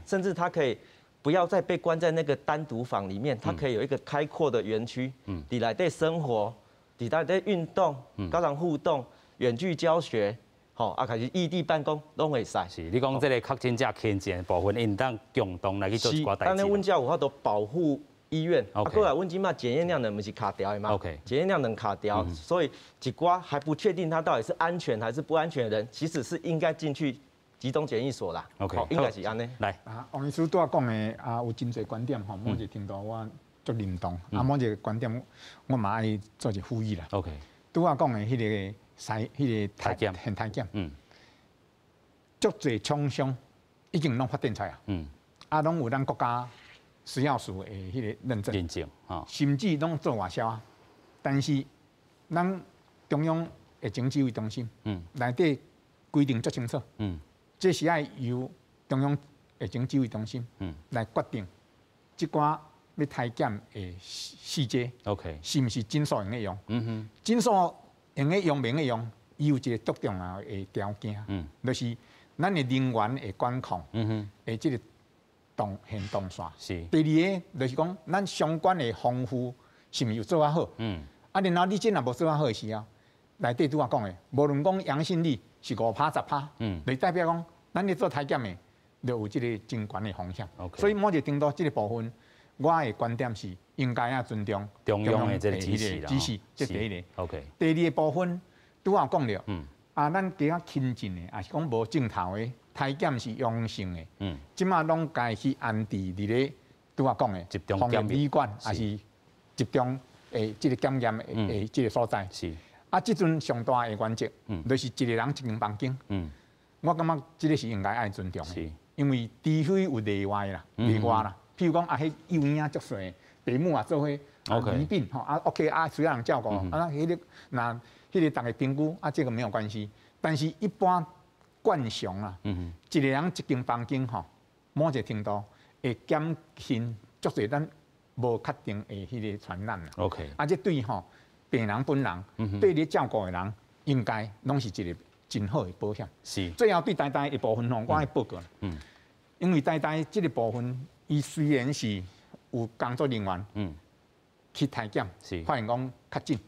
甚至他可以不要再被關在那個單獨房裡面，他可以有一個開闊的園區。佇內底生活。佇內底運動、佮人互動、遠距教學，吼啊，開始異地辦公攏會使。是，你講這个確診者輕症的部分，𪜶當共同來去做一寡代誌。按呢，阮才有法度保護醫院。啊，過來，阮這馬檢驗量能毋是卡條的嗎？檢驗量能卡條，所以一寡還不確定他到底是安全還是不安全的人，其實是應該進去集中檢疫所啦。 應該是按呢。來，啊，王醫師拄仔講的啊，有真濟觀點吼，某一個程度我足認同，啊，某一個觀點我嘛愛做一個呼籲啦。 拄仔講的彼个篩，彼个篩檢，現篩檢，足濟廠商已經攏發展出來啊，啊，攏有咱國家食藥署的彼个認證，認證，甚至攏做外銷啊。但是咱中央疫情指揮中心，內底規定足清楚，這是愛由中央疫情指揮中心，來決定這寡欲篩檢的試劑是毋是診所用得用？診所用得用袂用得用，伊有一个足重要的條件，就是咱的人員的管控，的這个動行動線。第二个就是講，咱相關的防護是毋是有做較好？啊，然後你這若無做較好的時候，內底拄仔講的，無論講陽性率是5趴10趴，就代表講，咱咧做篩檢的，就有這个真懸的風險。 所以某一个程度，這个部分，我的觀點是應該要尊重中央的這个指示啦。指示，這第一个。 第二个部分，拄仔講著，啊，咱較輕症的，抑是講無症頭的，篩檢是陽性的，這馬攏該去安置佇咧拄仔講的集中防疫旅館，抑是集中的這个檢驗的這个所在。啊，這陣上大的原則，就是一個人一間房間。我感覺這个是應該愛尊重的，因為除非有例外啦，例外啦。譬如講啊，彼幼嬰足細，爸母也做伙離病吼啊，OK 啊，需要人照顧，啊，彼个若彼个逐家評估啊，這个沒有關係。但是一般慣常啊，一个人一間房間吼，某一個程度會減輕足濟咱無確定的彼个傳染啦。 啊，這對吼病人本人，對你照顧的人，應該攏是一個真好的保險。最後對台大的部分吼，我愛報告。因為台大這个部分，伊雖然是有工作人員去篩檢，發現講確診，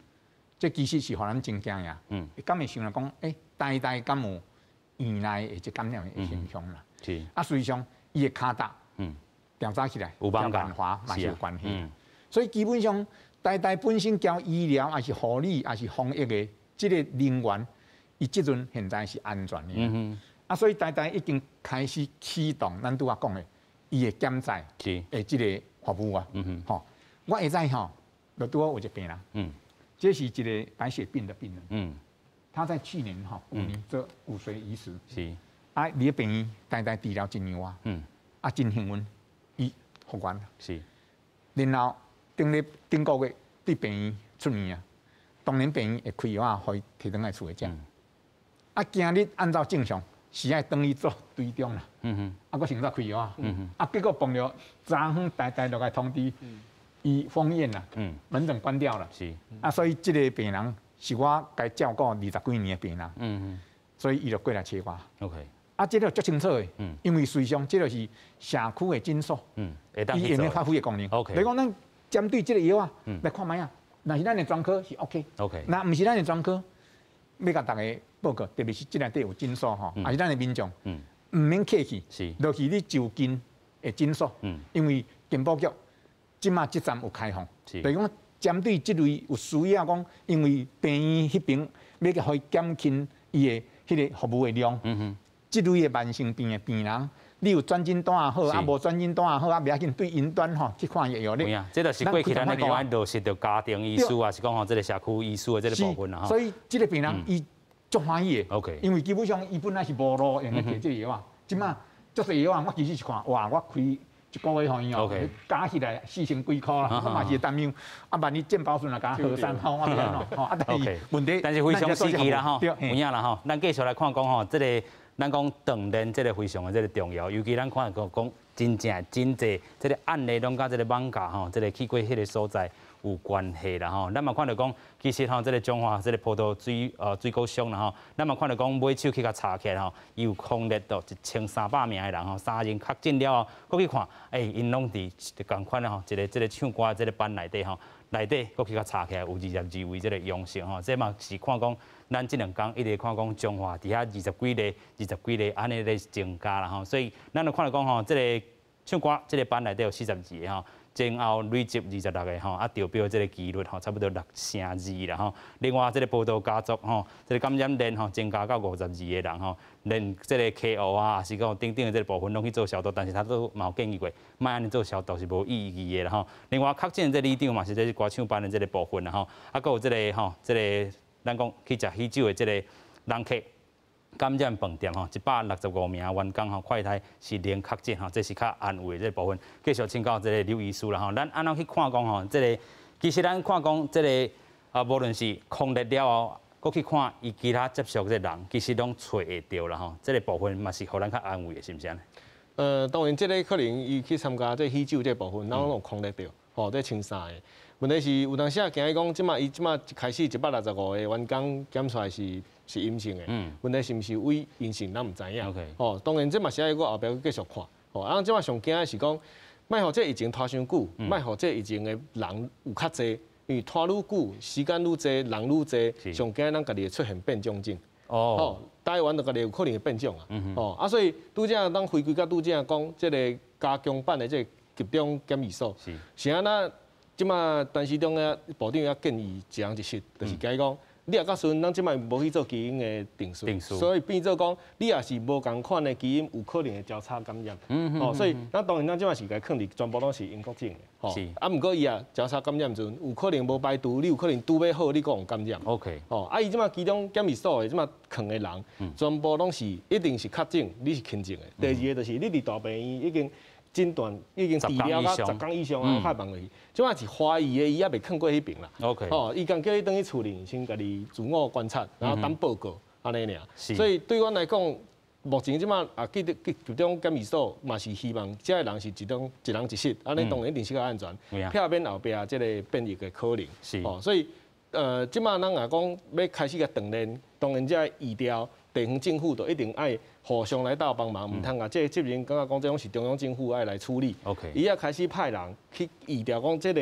這其實是予咱真驚訝。敢會想來講，欸，台大敢有院內的這感染的現象啦？啊，實際上伊的跤踏調查起來，有萬華嘛是有關係。所以基本上，台大本身交醫療，抑是護理，抑是防疫的這個人員，伊這陣現在是安全的。啊，所以台大已經開始啟動，咱拄仔講的，伊的檢載的這個服務啊。吼，我會知吼，就拄好有一個病人。這是一個白血病的病人。他在去年吼，舊年做骨髓移植。啊，佇咧病院台大治療一年外。啊，真幸運，伊復原。然後頂咧頂個月佇病院出院啊，當然病院會開藥啊，予伊提轉來厝裡食。啊，今日按照正常是愛轉去做追蹤啦。啊，閣先煞開藥啊。啊，結果碰著昨昏台大就來通知，伊封院啦。門診關掉了。啊，所以這個病人是我共照顧20幾年的病人。所以伊就過來揣我。 啊，這個足清楚的，因為事實上這個是社區的診所，伊會用發揮的功能。 你講咱針對這個藥啊，來看覓啊，若是咱的專科是 OK，若毋是咱的專科，欲共大家報告，特別是這內底有診所吼，抑是咱的民眾，毋免客氣，落去你就近的診所，因為健保局這馬這站有開放，就是講針對這類有需要講，因為病院彼爿欲予伊減輕伊的彼個服務的量。這類的慢性病的病人，你有轉診單也好，啊無轉診單也好，啊袂要緊，對雲端吼去看藥藥咧。啊，這就是過去咱咧講愛落實著家庭醫師啊，是講吼這個社區醫師的這個部分啦。所以這個病人伊足歡喜的。 因為基本上伊本來是無路用得摕這個藥啊，這馬足濟藥啊，我其實是看，哇，我開一個月予伊哦，加起來4000幾箍啦，我嘛是擔憂，啊萬一健保時若共核刪吼，我袂按怎吼，啊但是問題，但是非常時期啦吼，有影啦吼，咱繼續來看講吼，這個。咱講斷鏈這個非常的這個重要，尤其咱看講講真正真濟這個案例攏佮這個艋舺吼，這個去過彼個所在有關係啦吼。咱嘛看著講，其實吼這個彰化這個葡萄水果商啦吼，咱嘛看著講買手去共查起來吼，伊有匡列著1300名的人吼，三人確診了後，閣去看，𪜶攏佇仝款的吼，一個這個唱歌這個班內底吼，內底閣去共查起來有22位這個陽性吼，這嘛是看講。咱這兩工一直看講彰化佇遐20幾例、20幾例按呢咧增加啦吼，所以咱就看著講吼，這個唱歌這個班內底有42個吼，前後累積26個吼，啊中標這個幾率吼，差不多6成2啦吼。另外這個報道家族吼，這個感染鏈吼增加到52個人吼，連這個溪湖啊，抑是講等等的這個部分攏去做消毒，但是他都嘛有建議過，莫按呢做消毒是無意義的啦吼。另外確診這里長嘛是這歌唱班的這個部分啦吼，啊，閣有這個吼，這個。咱講去食喜酒的這個人客感染飯店吼，165名員工吼，快篩是零確診吼，這是較安慰的這個部分。繼續請教這個劉醫師啦吼，咱按怎去看講吼，這個其實咱看講這個啊，無論是匡列了後，閣去看伊其他接觸這個人，其實攏揣會著啦吼，這個部分嘛是予咱較安慰的，是毋是按呢？當然，這個可能伊去參加這喜酒這部分，咱攏有匡列著，吼，這1300個。問題是有當時啊，驚伊講，這馬伊這馬一開始165個員工檢出來是陰性的，問題是毋是偽陰性，咱毋知影。吼，當然這嘛是愛閣後壁閣繼續看。吼，啊，這馬上驚的是講，莫予這疫情拖傷久，莫予這疫情的人有較濟，因為拖愈久，時間愈濟，人愈濟，上驚咱家己會出現變種症。哦，台灣就家己有可能會變種啊。哦，啊，所以拄才咱回歸到拄才講，這個加強版的這個集中檢疫所是按怎？這馬陳時中的部長也建議一人一室，就是共伊講，你若到時陣咱這馬無去做基因的定序，所以變做講，你若是無仝款的基因，有可能會交叉感染。哦，所以咱當然咱這馬是共囥佇全部攏是英國種的。吼，啊，毋過伊啊交叉感染時陣，有可能無排除，你有可能拄欲好，你閣予感染。 OK。哦，啊，伊這馬集中檢疫所的這馬囥的人，全部攏是一定是確診，你是輕症的。第二個就是你佇大病院已經診斷已經治療到10工以上啊，較放落去。這馬是懷疑的，伊猶未囥過彼爿啦。 OK。哦，伊共叫你轉去厝裡先家己自我觀察，然後等報告，按呢爾。所以對阮來講，目前這馬啊，記得集中檢疫所嘛是希望這个人是一種一人一室，按呢當然一定是較安全，避免後壁這個變異的可能。哦，所以這馬咱若講欲開始共斷鏈，當然這疫調地方政府就一定愛互相來鬥幫忙，毋通啊，這個責任感覺講這攏是中央政府愛來處理。 伊也開始派人去疫調，講這個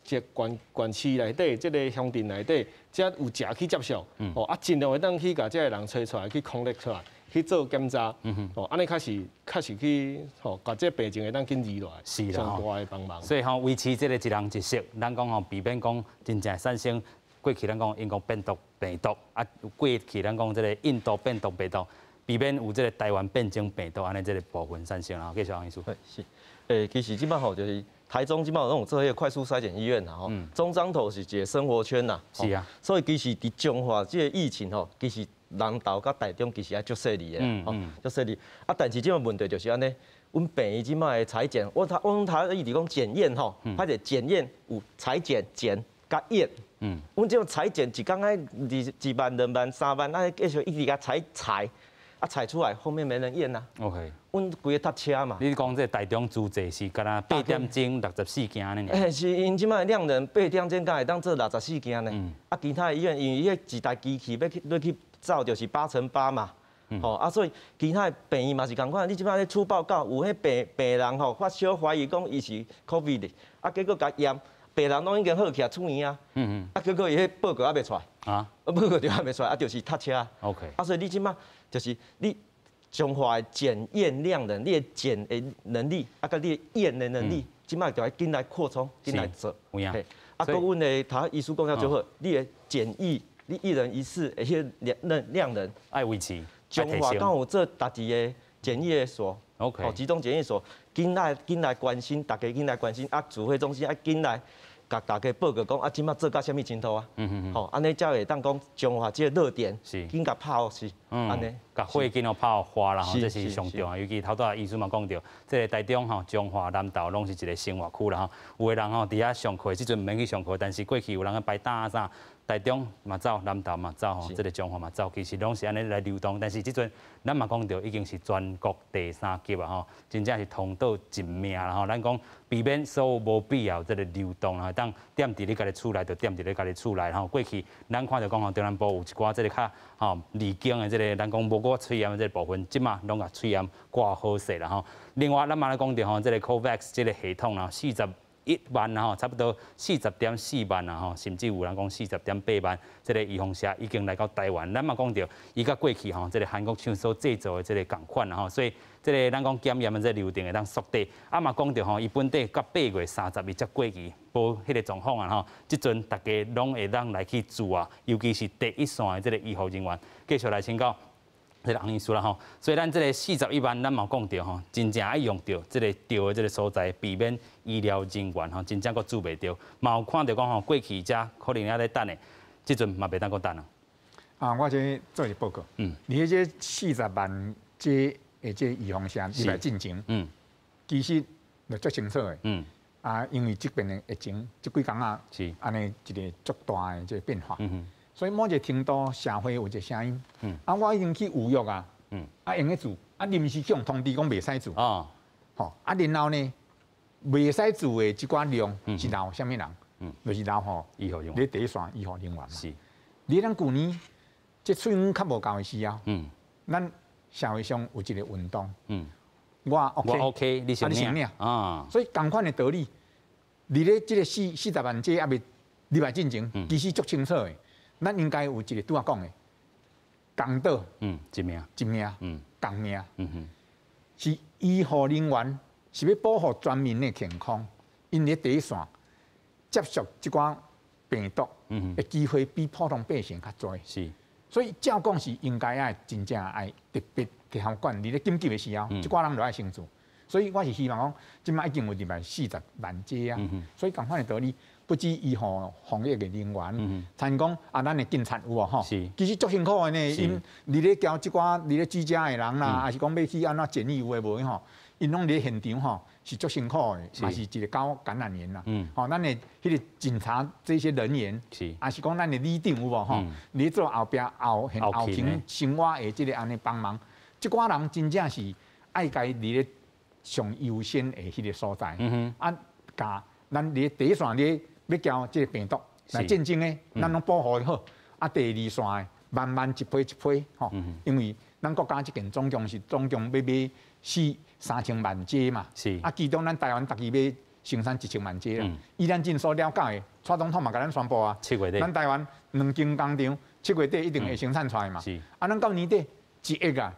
這縣縣市內底，這個鄉鎮內底，遮有食去接觸，哦啊，盡量會當去共這个人揣出來，去匡列出來，去做檢查，哦，按呢較是確實去吼，共這個病情會當緊治落來，是啦，上大的幫忙。所以吼，維持這個一人一室，咱講吼，避免講真正產生過去咱講英國變毒病毒，啊，過去咱講這個印度變毒病毒，避免有這個台灣變種病毒按呢這個部分產生啦。繼續黃醫師。是，其實這擺吼就是台中這擺攏有做彼個快速篩檢醫院啦吼，中彰投是一個生活圈啦，所以其實佇彰化這個疫情吼，其實南投佮台中其實也足細膩的，吼，足細膩。啊，但是這個問題就是按呢，阮病院這擺的採檢，我頭一直講檢驗吼，歹勢檢驗有採檢檢佮驗。阮這種採檢一工愛2萬、2萬、3萬，啊繼續一直共採採，啊採出來後面沒人驗啊。 阮規个塞車嘛。你講這台中主濟是敢若8點鐘64件呢？欸，是𪜶這擺量能8點鐘敢會當做64件呢？啊，其他醫院因為彼一台機器欲去欲去走就是8乘8嘛。吼啊，所以其他的病院嘛是仝款。你這擺咧出報告，有彼病病人吼發燒懷疑講伊是 COVID 的，啊結果共驗，病人攏已經好起來出院啊。啊結果伊彼報告猶未出來。啊。報告就猶未出來，啊就是塞車。 啊，所以你這擺就是你彰化的檢驗量能，你的檢的能力，啊，佮你的驗的能力，這擺就愛緊來擴充，緊來做。有影。啊，閣阮的頭醫師講了足好，你的檢疫，你一人一室，而且量量能愛維持。彰化敢有做家己的檢疫的所集中檢疫所，緊來緊來關心，大家緊來關心，啊，指揮中心愛緊來共大家報告講，啊，這擺做到啥物程度啊？吼，按呢才會當講彰化這個熱點，緊共拍予是，按呢，共火緊予拍予化啦，吼，這是上重要。尤其頭拄仔醫師嘛講著，這個台中吼、彰化、南投攏是一個生活區啦吼。有的人吼佇遐上課，這陣毋免去上課，但是過去有人去排檔啊啥。台中嘛走，南投嘛走，吼，這個彰化嘛走，其實攏是按呢來流動。但是這陣咱嘛講著已經是全國第三級啊，吼，真正是同島一命啦，吼。咱講避免所有無必要這個流動啦，當踮佇咧家己厝內，就踮佇咧家己厝內吼。過去咱看著講吼，中南部有一寡這個較吼離境的這個，咱講無掛喙罨的這個部分，這馬攏共喙罨掛好勢啦，吼。另外，咱嘛咧講著吼，這個 COVAX 這個系統啦，41萬啦吼，差不多40.4萬啦吼，甚至有人講40.8萬，這個預防射已經來到台灣。咱嘛講著，伊佮過去吼，這個韓國廠所製造的這個仝款啦吼，所以這個咱講檢驗的這個流程會當縮短。啊嘛講著吼，伊本底到8月30日才過期，無彼個狀況啊吼。這陣大家攏會當來去注啊，尤其是第一線的這個醫護人員，繼續來請教這個洪醫師啦吼，所以咱這個41萬，咱嘛講著吼，真正愛用著這個對的這個所在，避免醫療人員吼真正閣注袂著。嘛有看著講吼，過去遮可能猶咧等的，這陣嘛袂當閣等啊。啊，我這做一個報告。你這40萬這的這預防射入來進前，其實就足清楚的。啊，因為這邊的疫情，這幾工仔，按呢一個足大的這個變化。所以某一個程度，社會有一個聲音。啊，我已經去預約啊。啊，用咧注，啊，臨時去予通知講袂使注。吼，啊，然後呢，袂使注的這寡量是留啥物人？就是留吼醫護人員。咧第一線醫護人員嘛。你咱舊年這喙罨較無夠的時候，咱社會上有一個運動。我 OK，我 OK，你先領。啊。所以仝款的道理，佇咧這個40萬劑猶未入來進前，其實足清楚的。咱應該有一個拄仔講的，共島，一命，一命，仝命，是醫護人員是欲保護全民的健康，𪜶咧第一線接觸這寡病毒的機會比普通百姓較濟。所以照講是應該愛真正愛特別特效管，佇咧緊急的時候，這寡人就愛先做。所以我是希望講，這擺已經有入來40萬劑啊，所以仝款的道理。不止醫護防疫的人員，親像講啊，咱的警察有無吼？其實足辛苦的呢，𪜶佇咧交這寡佇咧居家的人啦，抑是講欲去按怎檢疫有的無的吼，𪜶攏佇咧現場吼是足辛苦的，嘛是一個高感染源啦。吼，咱的彼個警察這些人員，抑是講咱的里長有無吼？佇咧做後壁後後勤生活的這個按呢幫忙，這寡人真正是愛共佇咧上優先的彼個所在。啊，共咱佇咧第一線咧。欲交這個病毒來戰爭的，咱攏保護好。啊，第二線的慢慢一批一批吼，因為咱國家這間總共是總共欲買3000萬劑嘛。啊，其中咱台灣家己欲生產1000萬劑啦。以咱這所了解的，蔡總統嘛共咱宣布啊，7月底，咱台灣兩間工廠7月底一定會生產出來嘛。啊，咱到年底1億啊，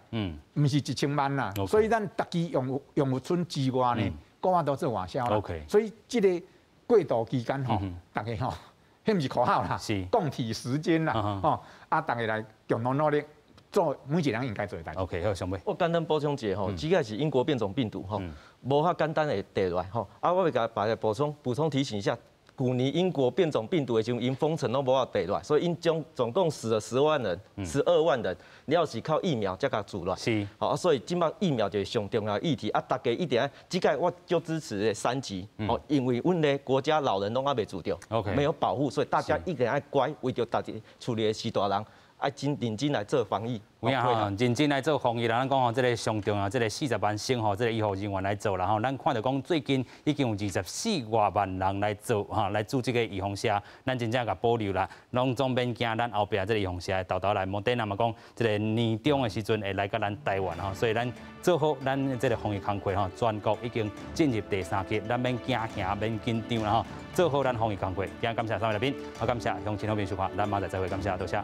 毋是1000萬啦。所以咱逐支用戶村之外呢，閣有法度做外銷啦。所以這个過渡期間吼，逐家吼，彼毋是口號啦，共體時艱啦，吼啊，逐家來共同努力做每一个人應該做的代誌。 OK，好，上尾。我簡單補充一下吼，這个是英國變種病毒吼，無遐簡單會帶來吼。啊，我欲共大家補充提醒一下，舊年英國變種病毒的時陣，𪜶封城攏無法帶來，所以𪜶總總共死了10萬人，12萬人，了是靠疫苗才共阻來。好，所以這擺疫苗就是上重要的議題。啊，大家一定愛，這屆我就支持三級，哦，因為阮的國家老人攏猶未注著，沒有保護，所以大家一定愛乖，為著大家厝裡的序大人，愛真認真來做防疫。有影吼，認真來做防疫啦。咱講吼，這个上重要，這个40萬先予這个醫護人員來做啦吼。咱看著講最近已經有24外萬人來做哈，來注這个預防射，咱真正共保留啦，攏總免驚咱後壁這个預防射會沓沓來。莫德納嘛講，這个年中的時陣會來到咱台灣吼，所以咱做好咱這个防疫工課吼，全國已經進入第三級，咱免驚嚇，免緊張啦吼，做好咱防疫工課。今日感謝三位來賓，我感謝鄉親好朋友收看，咱明仔載再會，感謝多謝。